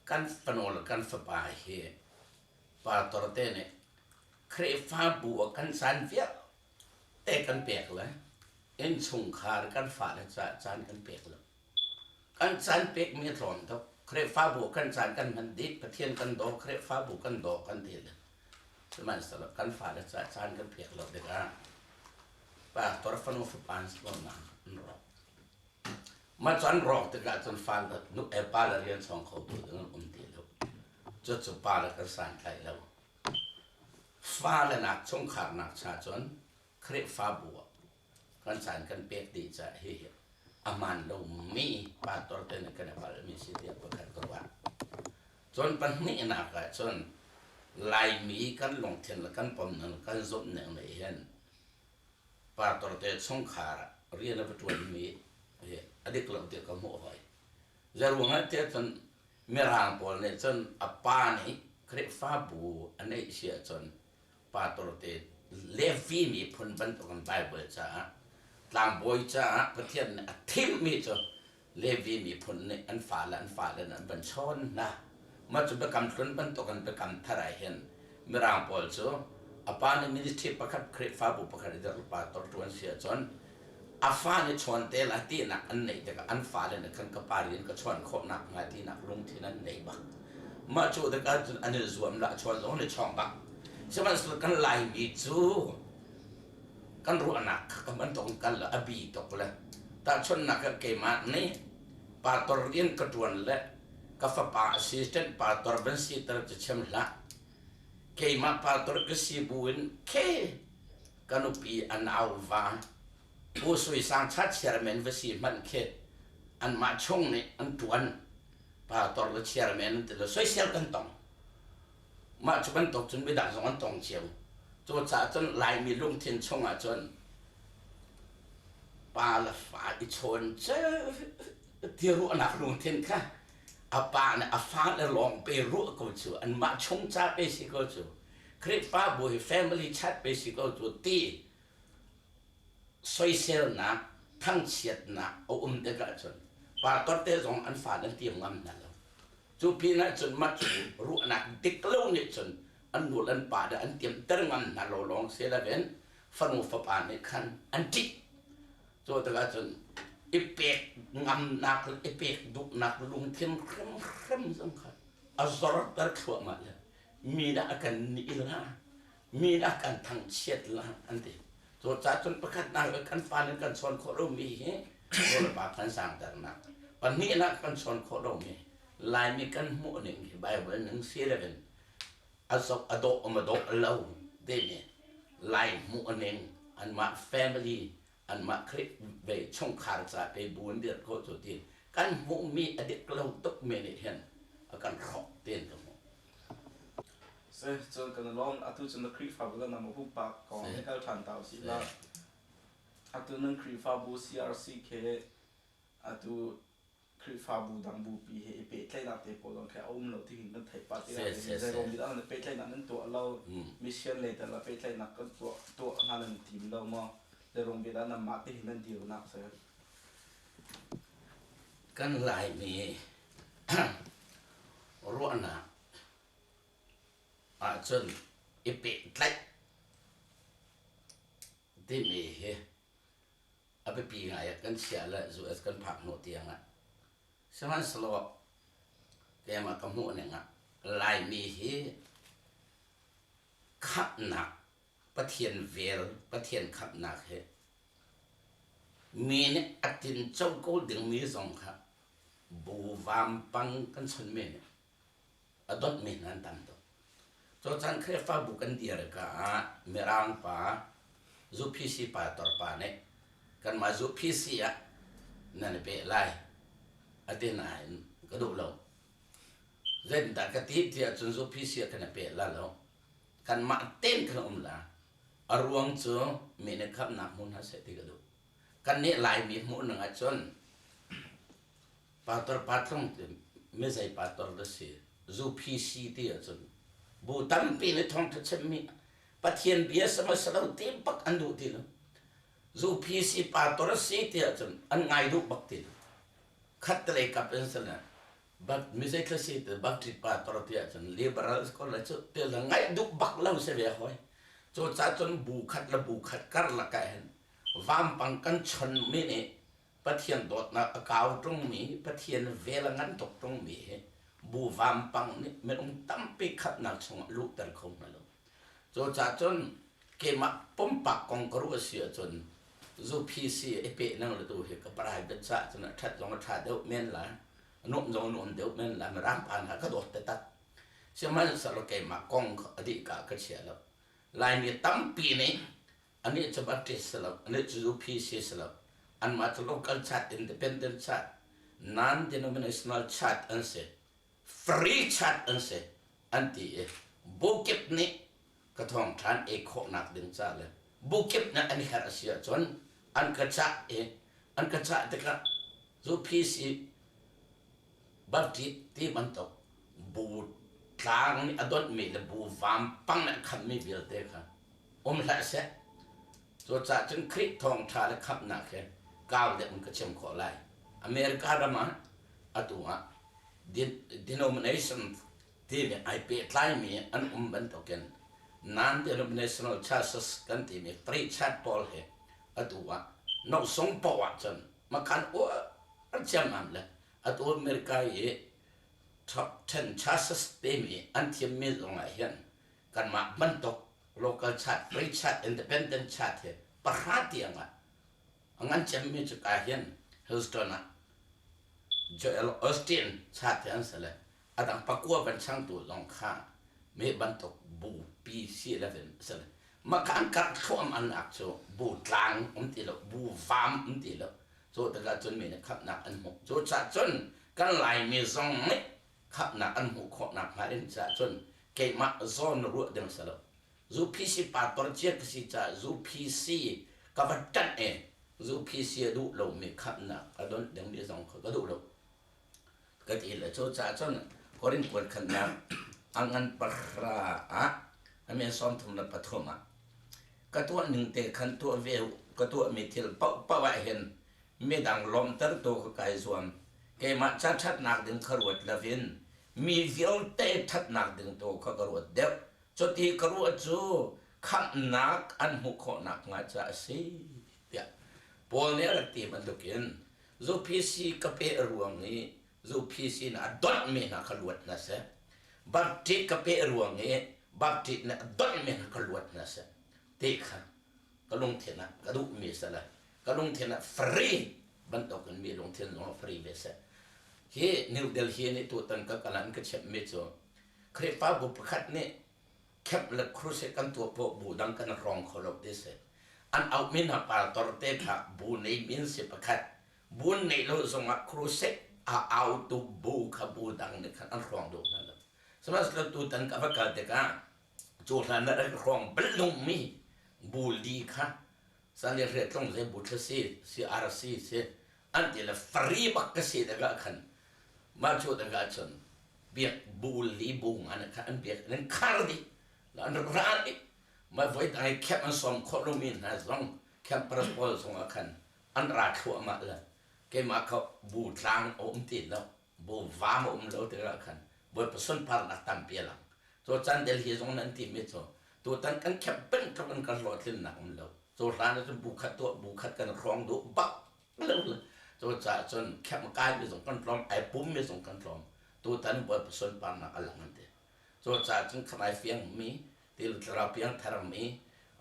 kan fanu le kan fapa hi pastor te nih Khrihfabu ah kan caan vialte kan pek le innchungkhar kan fale caah caan kan pek lo. Kan caan pekmi a tlawm tuk. Khrihfabu kan caan kan hman dih, Pathian kan daw, Khrihfabu kan daw kan ti le Sihmanhsehlaw kan fale caah caan kan pek lo tikah pastor fanu fapa an si ko nain an rawk. Mah cu an rawk tikah cun fale nu e pa le rian chawng kho tu ding an um ti lo. Cucu pa le kan santlai lo. Fale nak chungkhar nak cha cun Khrihfabu ah kan caan kan pek dih caah hihi a hmaan lomi pastor te nih kan i palhmi si tiah pakhat ka ruah. Cun pahnihnak ah cun Laimi kan lungthin le kan pomning kan zumhning nih hin pastor te chungkhar ah rian a va ṭuanmi hi a dik lo tiah ka hmuh hoi. Zeiruangah tiah cun Mirang pawl nih cun a pa nih Khrihfabu a neih si ahcun pastor te Levi miphun bantukin Baibal caah tlangbawi caah Pathian nih a thimmi cu Levi miphun nih an fale an fale an van chawn hna. Mah cu biakam hlun bantukin biakam thar ah hin Mirang pawl cu a pa nih ministry pakhat Khrihfabu pakhat i dirh pastor ṭuan si ahcun a fa nih chawn te la tinak an neih tikah an fale nih khan ka pa rian ka chawn khawh nakhnga tinak lungthin an nei bak. Mah cu tikah cun an i zuam la chawn zong an i chawng bak. Sihmanhsehlaw kan Laimi cu kan ruahnak kha kan bantuk in kal a bi tuk le tahchunhnak ah keimah nih pastor rian ka ṭuan le ka fapa assistant pastor van siter cu chim hlah. Keimah pastor ka si bu in khe. Ka nupi a nauva Pu Sui Sang Chat chairman va si hmanh khi anmah chung nih an ṭuan. Pastor le chairman an ti lo. Soisel kan tong. Mah cu bantuk cun midang zong an tong cio. Cucaah cun Laimi lungthin chungah cun pa le fa i chawn ti ruahnak lungthin kha a pa nih a fale lawng pe ruah ko cu anmah chung ca pe si ko cu Khrihfabu hi family chat pe si ko cu ti soiselnak thangchiatnak a um tikah cun pastor te zong an fa an tiam ngam hna lo. Cu pinah cun mah cu ruahnak dik lo nih cun an nu le an pa dah an tiamter ngam hna lo lawng si loin fanu fapa nih khan an ṭih. Cu tikah cun i pek ngamnak le i pek duhnak lungthin hrimhrim zong kha a zorter thluahmah le mi dah a kan nih la, mi dah a kan thangchiat la an ti. Cucaah cun pakhatnak kan fa nih kan chawn khawh lomi hi nulepa kan sangternak. Pahnihnak kan chawn khawh lomi Laimi kan hmuh ning hi Bible ning si loin a zoh a dawh um a dawh lo timi Lai hmuh ning anmah family anmah Khrih ve chungkhar ca pe bu an dirh khawh cu ti kan hmuhmi a dik lo tuk mi nih hin a kan hrawk tiin ka hmuh. Si, cun kan i lawm. Atu cun na Khrihfabu le nangmah pumpak kong hi kal ṭhan ta usih law. Atu nan Khrihfabu CRC khi atu Khrihfabu dang bupi he i pehtlaihnak te pawl zong khi a um lo ti hin kan theih pah tikah zeiruang bik ah nan pehtlaihnak nan tuah lo, mission lei tal ah pehtlaihnak kan tuah tuah hna nan tim lo maw? Zeiruang bik ah nanmah te hin nan dirnak si? Kan Laimi ruahnak ahcun i pehtlaih timi hi a biapi ngai ah kan chiah le US kan phak hnawh tiang ah. Sihmanhsehlaw keimah ka hmuh ning ah Laimi hi khamhnak Pathian vel Pathian khamhnak hi mi nih a tinco ko dingmi zong kha bu vampang kan chonmi nih a donhmi hna an tam tuk. Cu caan Khrihfabu kan dir ka ah Mirang pa ZUPC pastor pa nih kanmah ZUPC ah nan i peh lai a ti nain ka duh lo. Zeitindah ka ti tiah cun ZUPC ah kan i peh la lo. Kanmah tein kan um la. A ruang cu mi nih khamhnak hmu hna seh ti ka duh. Kannih Laimi hmuh ning ahcun Pastor patlung mizei pastor dah si ZUPC ti ahcun bu tampi nih thawngṭha chimmi Pathian bia sihmanhsehlaw ti bak an duh ti lo. ZUPC pastor a si ti ahcun an ngai duh bak ti lo. Khattelei kap in sile but mizei thla si ti Baptist pastor ti ahcun liberal ko le cu ti le ngaih duh bak lo si ve hoi. Cucaah cun bu khat le bu khat karlak ah hin vampang kan chonmi nih Pathian dawtnak a kau ṭungmi, Pathian vel a ngan tuk ṭungmi hi bu vampang nih minung tampi khatnak chungah luhter kho hna lo. Cucaah cun keimah pumpak kong ka ruah si ahcun ZUPC i peh nang le tu hi ka private caah cun a ṭhat zong a ṭha deuh men la, a nuamh zong a nuam deuh men la, mirang pa hna ka dawt taktak. Sihmanhsehlaw keimah kong kha a dih ka ka chia lo. Laimi tampi nih Anih cu Baptist si lo, anih cu UPC si lo. Anmah cu local church, independent church, non-denominational church an si. Free church an si an ti i bukip nih ka thawngṭhan ei khawhnak ding ca le bukip nih an herh a si ahcun an ka cah i an ka cah tikah UPC Baptist ti bantuk bu tlang nih a donhmi le bu vampang nih a khammi vialte kha um hlah seh. Cucaah cun Khrih thawngṭha le khamhnak hi kau deuh in ka chim khawh lai. America ram ah atu ah denomination timi ai pehtlaimi an um bantukin non-denominational churches kan timi free church pawl hi atu ah nosung poah cun makan uar ciammam le atu America i top 10 churches timi an thiammi zong ah hin kanmah bantuk local church, free church, independent church hi pahra tiang ah a ngan cemmi cu ka hin Houston ah Joel Osteen church hi an si le a dang pakua van changtu zong kha me bantuk bu PC 11 si le. Mah kha an karh thluahmahnak cu bu tlang um ti lo, bu vam um ti lo. Cu tikah cun mi nih khamhnak an hmuh. Cucaah cun kan Laimi zong nih khamhnak an hmuh khawh nakhnga ding caah cun keimah zawn ruah ding si lo. UPC pastor cia ka si caah UPC ka va ṭanh i UPC a duh lomi khamhnak a donh dingmi zong kha ka duh lo. Ka ti le cucaah cun Korin kuat khannak a ngan pahra ah a men 33 ah ka tuah ning te khan tuah ve u, ka tuahmi thil paohpaoh ah hin midang lawmhtertu ka kai zuam. Keimah ca ṭhatnak ding kha ruat loin mi vialte ṭhatnak ding tu kha ka ruat deuh. Cuti ka ruah cu khamhnak an hmuh khawh nakhnga caah a si tiah Paul nih a rak ti bantukin UPC ka peh ruang i UPC nih a donhmi hna kha luat hna seh. Baptist ka peh ruang i Baptist nih a donhmi hna kha luat hna seh ti kha ka lungthin ah ka duhmi a si le ka lungthin ah free bantukin mi lungthin zong ah free ve seh. Hi New Delhi nih tutan ka kal ah an ka chimhmi cu Khrihfabu pakhat nih camp le crusade kan tuah poah bu dang kan hrawng kho lo ti si. An auhmi hna pastor te kha bu nei min si pakhat. Bu neih lo zongah crusade a autu bu kha bu dang nih khan an hrawng duh hna lo. Sihmanhsehlaw tutan ka va kal tikah cu hlan ah rak hrawng bal lungmi bu li kha san le hriatlung ze bu thla si CRC si an ti le free bak ka si tikah khan mah cu tikah cun biak bu li bu ngan kha an biak an khar dih an ra dih mah voi dang i camp an sawm khawh lomi hna zong campers pawl zong ah khan an ra thluahmah le keimah kha bu tlang a um ti lo bu vam a um lo tikah khan Bawipa sunparnak tampi a lang cu caan Delhi zong nan timi cu tutan kan camp peng tluk in kan hlawhtlinnak um lo cu hlan ah cun bu khat tuah bu khat kan hrawng duh bak lo le cu caah cun camp kai mi zong kan tlawm ai pum mi zong kan tlawm tutan Bawipa sunparnak a lang an ti cu caah cun khamai fiang mi til thlarau piang thar mi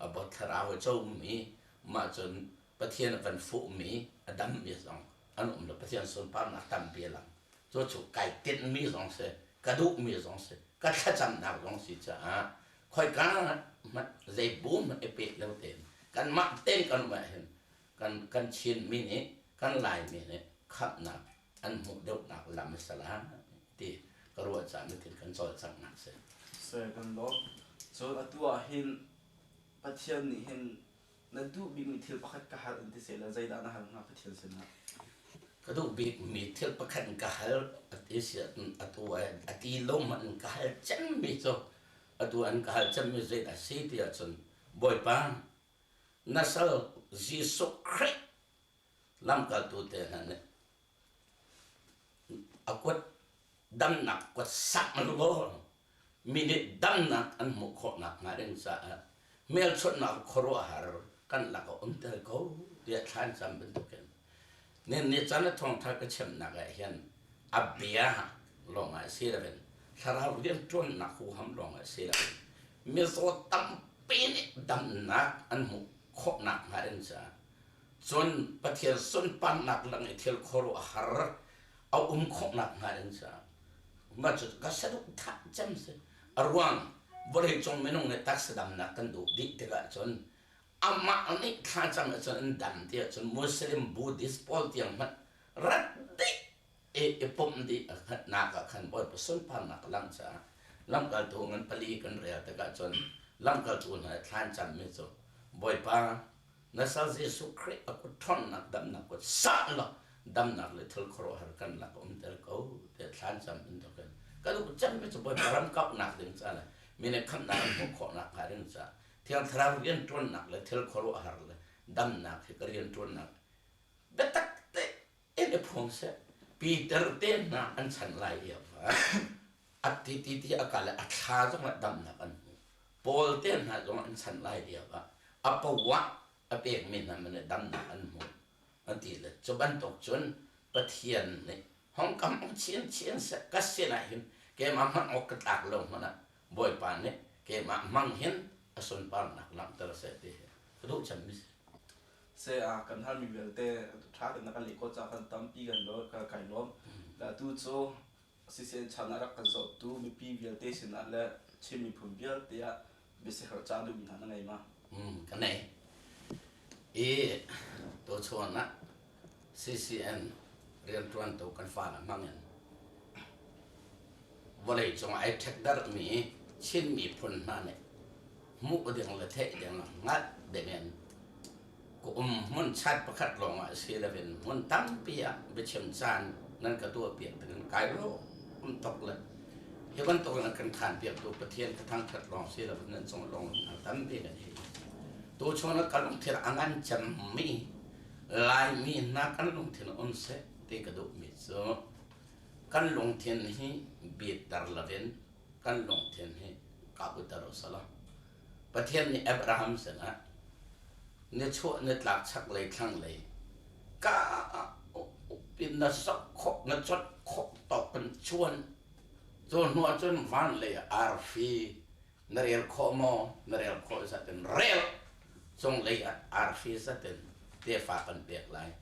a bot thlarau a co mi mah cun Pathian a kan fuh mi a dam mi zong an um lo Pathian sunparnak tampi a lang cu cu kai tinh mi zong si ka duh mi zong si ka thlacamnak zong si caah khoika hmanh zei bu hmanh i pek lo tein kanmah tein kan um ahhin kan kan Chin mi nih kan Laimi nih khamhnak an hmuh deuhnak lam a si lai ti ka ruah caah mitin kan cawlcanghnak si. Se kan lawm. Cun atu ah hin Pathian nih hin na duh bikmi thil pakhat ka hal in ti seh le zeidah na hal hnga Pathian sinah? Ka duh bikmi thil pakhat in ka hal ati si atu ati lo hmanh in ka hal cemmi cu atu an ka hal cemmi zeidah si ti ahcun Bawipa na sal Jesuh Khrih lamkaltu te hna nih a kut damnak kut sak law mi nih damnak an hmuh khawh nakhnga ding caah hmelchunhnak khuaruahhar kan lak a umter ko tiah thla an cam bantukin nin ni caan a thawngṭha ka chimnak ah hin a bia lawngah si loin thlarau rianṭuannak huham lawngah si loin mizaw tampi nih damnak an hmuh khawh nakhnga ding caah cun Pathian sunparnak lang i thil khuaruahhar a um khawh nakhnga ding caah mah cu ka saduhthah cem si. A ruang vawleicung minung nih taksa damnak kan duh dih tikah cun amah nih thlacam ahcun an dam ti ahcun Muslim Buddhist pawl tiang hmanh rat dih i i pumh dih nak ah khan Bawipa sunparnak a langh caah lamkaltu ngan pali kan rel tikah cun lamkaltu hna thlan cammi cu Bawipa na sal Jesuh Khrih a kut ṭhawnnak damnak kut sah law damnak le thil khuaruahhar kan lak umter ko tiah thlan cam bantukin ka duh cemmi cu Bawipa ram kauhnak ding ca le mi nih khamhnak an hmuh khawhnak hnga ding caah Thiang Thlarau rianṭuannak le thil khuaruahhar le damnak hi ka rianṭuannak biatak te in i phuang seh. Peter te hna an chan lai lio ah a ti ti ti a kal i a thla zongah damnak an hmu. Paul te hna zong an chan lai lio ah a poah a pekmi hna man nih damnak an hmu an ti le cu bantuk cun Pathian nih hong kam chinchin seh ka sinah hin keimah hmanh awk ka tlak lo hmanh ah Bawipa nih keimah hmang hin a sunparnak langhter seh ti hi ka duh cemmi si. Se a kan halmi vialte ṭha tein na kan leh khawh caah kan tampi kan lo ka kai lawm. Atu cu siseh chan ah rak kan zohtu mipi vialte sinah le Chin miphun vialte ah Biasiherh ca duhmi hna na ngei ma? Ka nei. I tuchuan ah CCN rianṭuantu kan fale hmang in vawleicung ai ṭhekdarhmi Chin miphun hna nih hmuh ding le theih ding hngalh ding in ka um hmun chat pakhat lawngah si loin hmun tampi ah biachim caan nan ka tuahpiak ding kai lawm tuk le hi bantuk in a kan khanpiaktu Pathian ka thangṭhat lawng si loin nan cung lawng tampi kan hei. Tuchun ah ka lungthin a ngan cemmi Laimi hna kan lungthin um seh ti ka duhmi cu kan lungthin hi bitter loin kan lungthin hi kauter usalaw. Pathian nih Abraham sinah nichuah nitlak chaklei thlanglei ka pin na sok khawh na chawt khawh tawk kan chuan cu hnu ahcun van lei arfi na rel khawh maw na rel khawh zat in rel cunglei ah arfi zat in tefa kan pek lai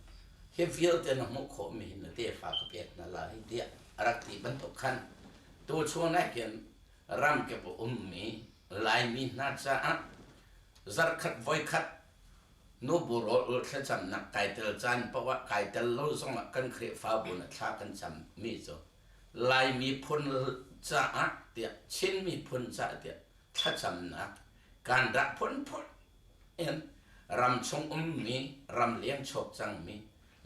hi vialte na hmuh khawhmi hi na tefa ka pek hna lai tiah a rak ti bantuk khan tuchun ah khin ramkip a ummi Laimi hna caah zarhkhat voikhat nubu rawl ul thlacamnak kai tel caan paoh ah kai tel lo zongah kan Khrihfabu na thla kan cammi cu Laimi phun caah tiah Chin miphun caah tiah thlacamnak kan rak phunphun in ramchung ummi ramleng chuak cangmi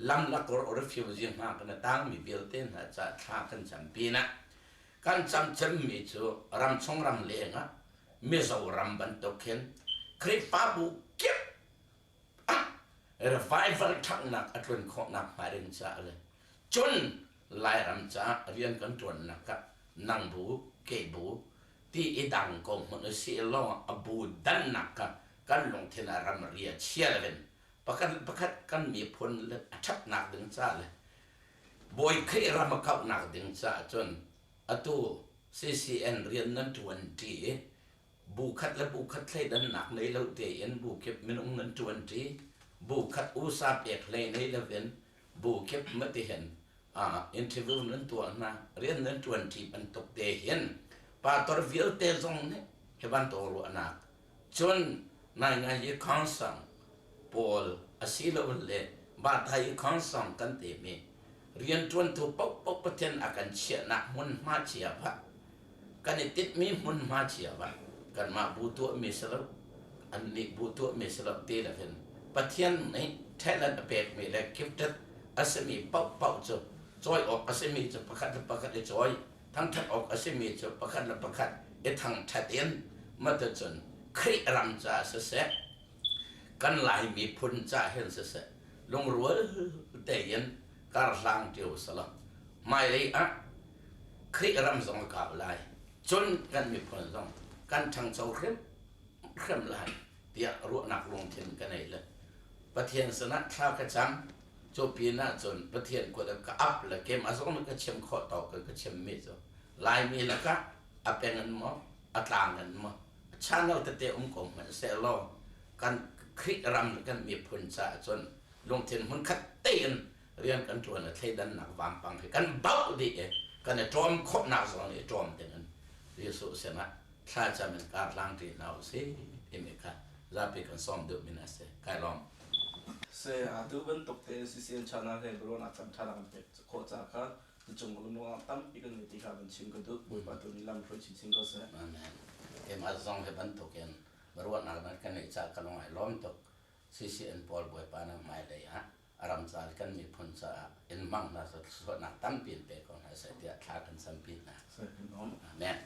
lamlak refugee hna kan tangmi vialte hna caah thla kan cam pinah kan camcemmi cu ramchung ramleng ah Mizoram bantuk khin Khrihfabu kip ah revival ṭhanghnak a tlun khawhnak hnga ding caah le cun Lairam caah rian kan ṭuannak ah nang bu ke bu ti i dang ko hmanh usih law a bu dannak kha kan lungthin ah ramri a chia loin pakhat pakhat kan miphun le a ṭhatnak ding caah le Bawi Khrih ram a kauhnak ding caah cun atu CCN rian nan ṭuan ṭi i bu khat le bu khat thleidannak nei lo tein bu kip minung nan ṭuan ṭi, bu khat usa pek hlei nei loin bu kip matihin interview nan tuah hna, rian nan ṭuan ṭi bantuk te hin pastor vialte zong nih hi bantuk ruahnak cun naingai i council pawl asilole Bathai council kan timi rianṭuantu paohpaoh Pathian a kan chiahnak hmunhma cio ah kan i tinhmi hmunhma cio ah kanmah bu tuahmi si lo annih bu tuahmi si lo ti loin Pathian nih talent a pekmi le gifted a simi paohpaoh cu cawi awk a simi cu pakhat le pakhat i cawi thangṭhat awk a simi cu pakhat le pakhat i thangṭhat in matucun Khrih ram caah siseh kan Lai miphun caah hin siseh lungrual tein karhlang ṭio selaw hmailei ah Khrih ram zong a kau lai cun kan miphun zong kan ṭhangcho hrimhrim lai tiah ruahnak lungthin ka nei le Pathian sinah thla ka cam. Cu pin ah cun Pathian kut ah ka ap le keimah zong nih ka chim khawh tawk in ka chimmi cu Laimi lakah a peng in maw a tlang in maw a channel tete um ko hmanh sehlaw kan Khrih ram le kan miphun caah cun lungthin hmunkhat tein rian kan ṭuan i thleidannak vampang hi kan bauh dih i kan i ṭawm khawhnak zong nih i ṭawm dingin Jesuh sinah thlacam in karhlang ṭi hna usih timi kha zapi kan sawm duhmi a si. Kai lawm. Se atu bantuk te CCN channel he biaruahnak caan ṭha kan pek khawh ca kha nicung lungruang tampi kan ngei ti kha van chim ka duh. Bawipa tu nih lam hruai chinchin ko seh. Amen. Keimah zong hi bantukin biaruahnak nan kan ngeih caah ka lung ai lawm tuk. CCN pawl Bawipa na hmailei ah a ram ca kan miphun caah in hmang hna seh thluachuahnak tampi in pe ko hna seh tiah thla kan campi hna. Amen.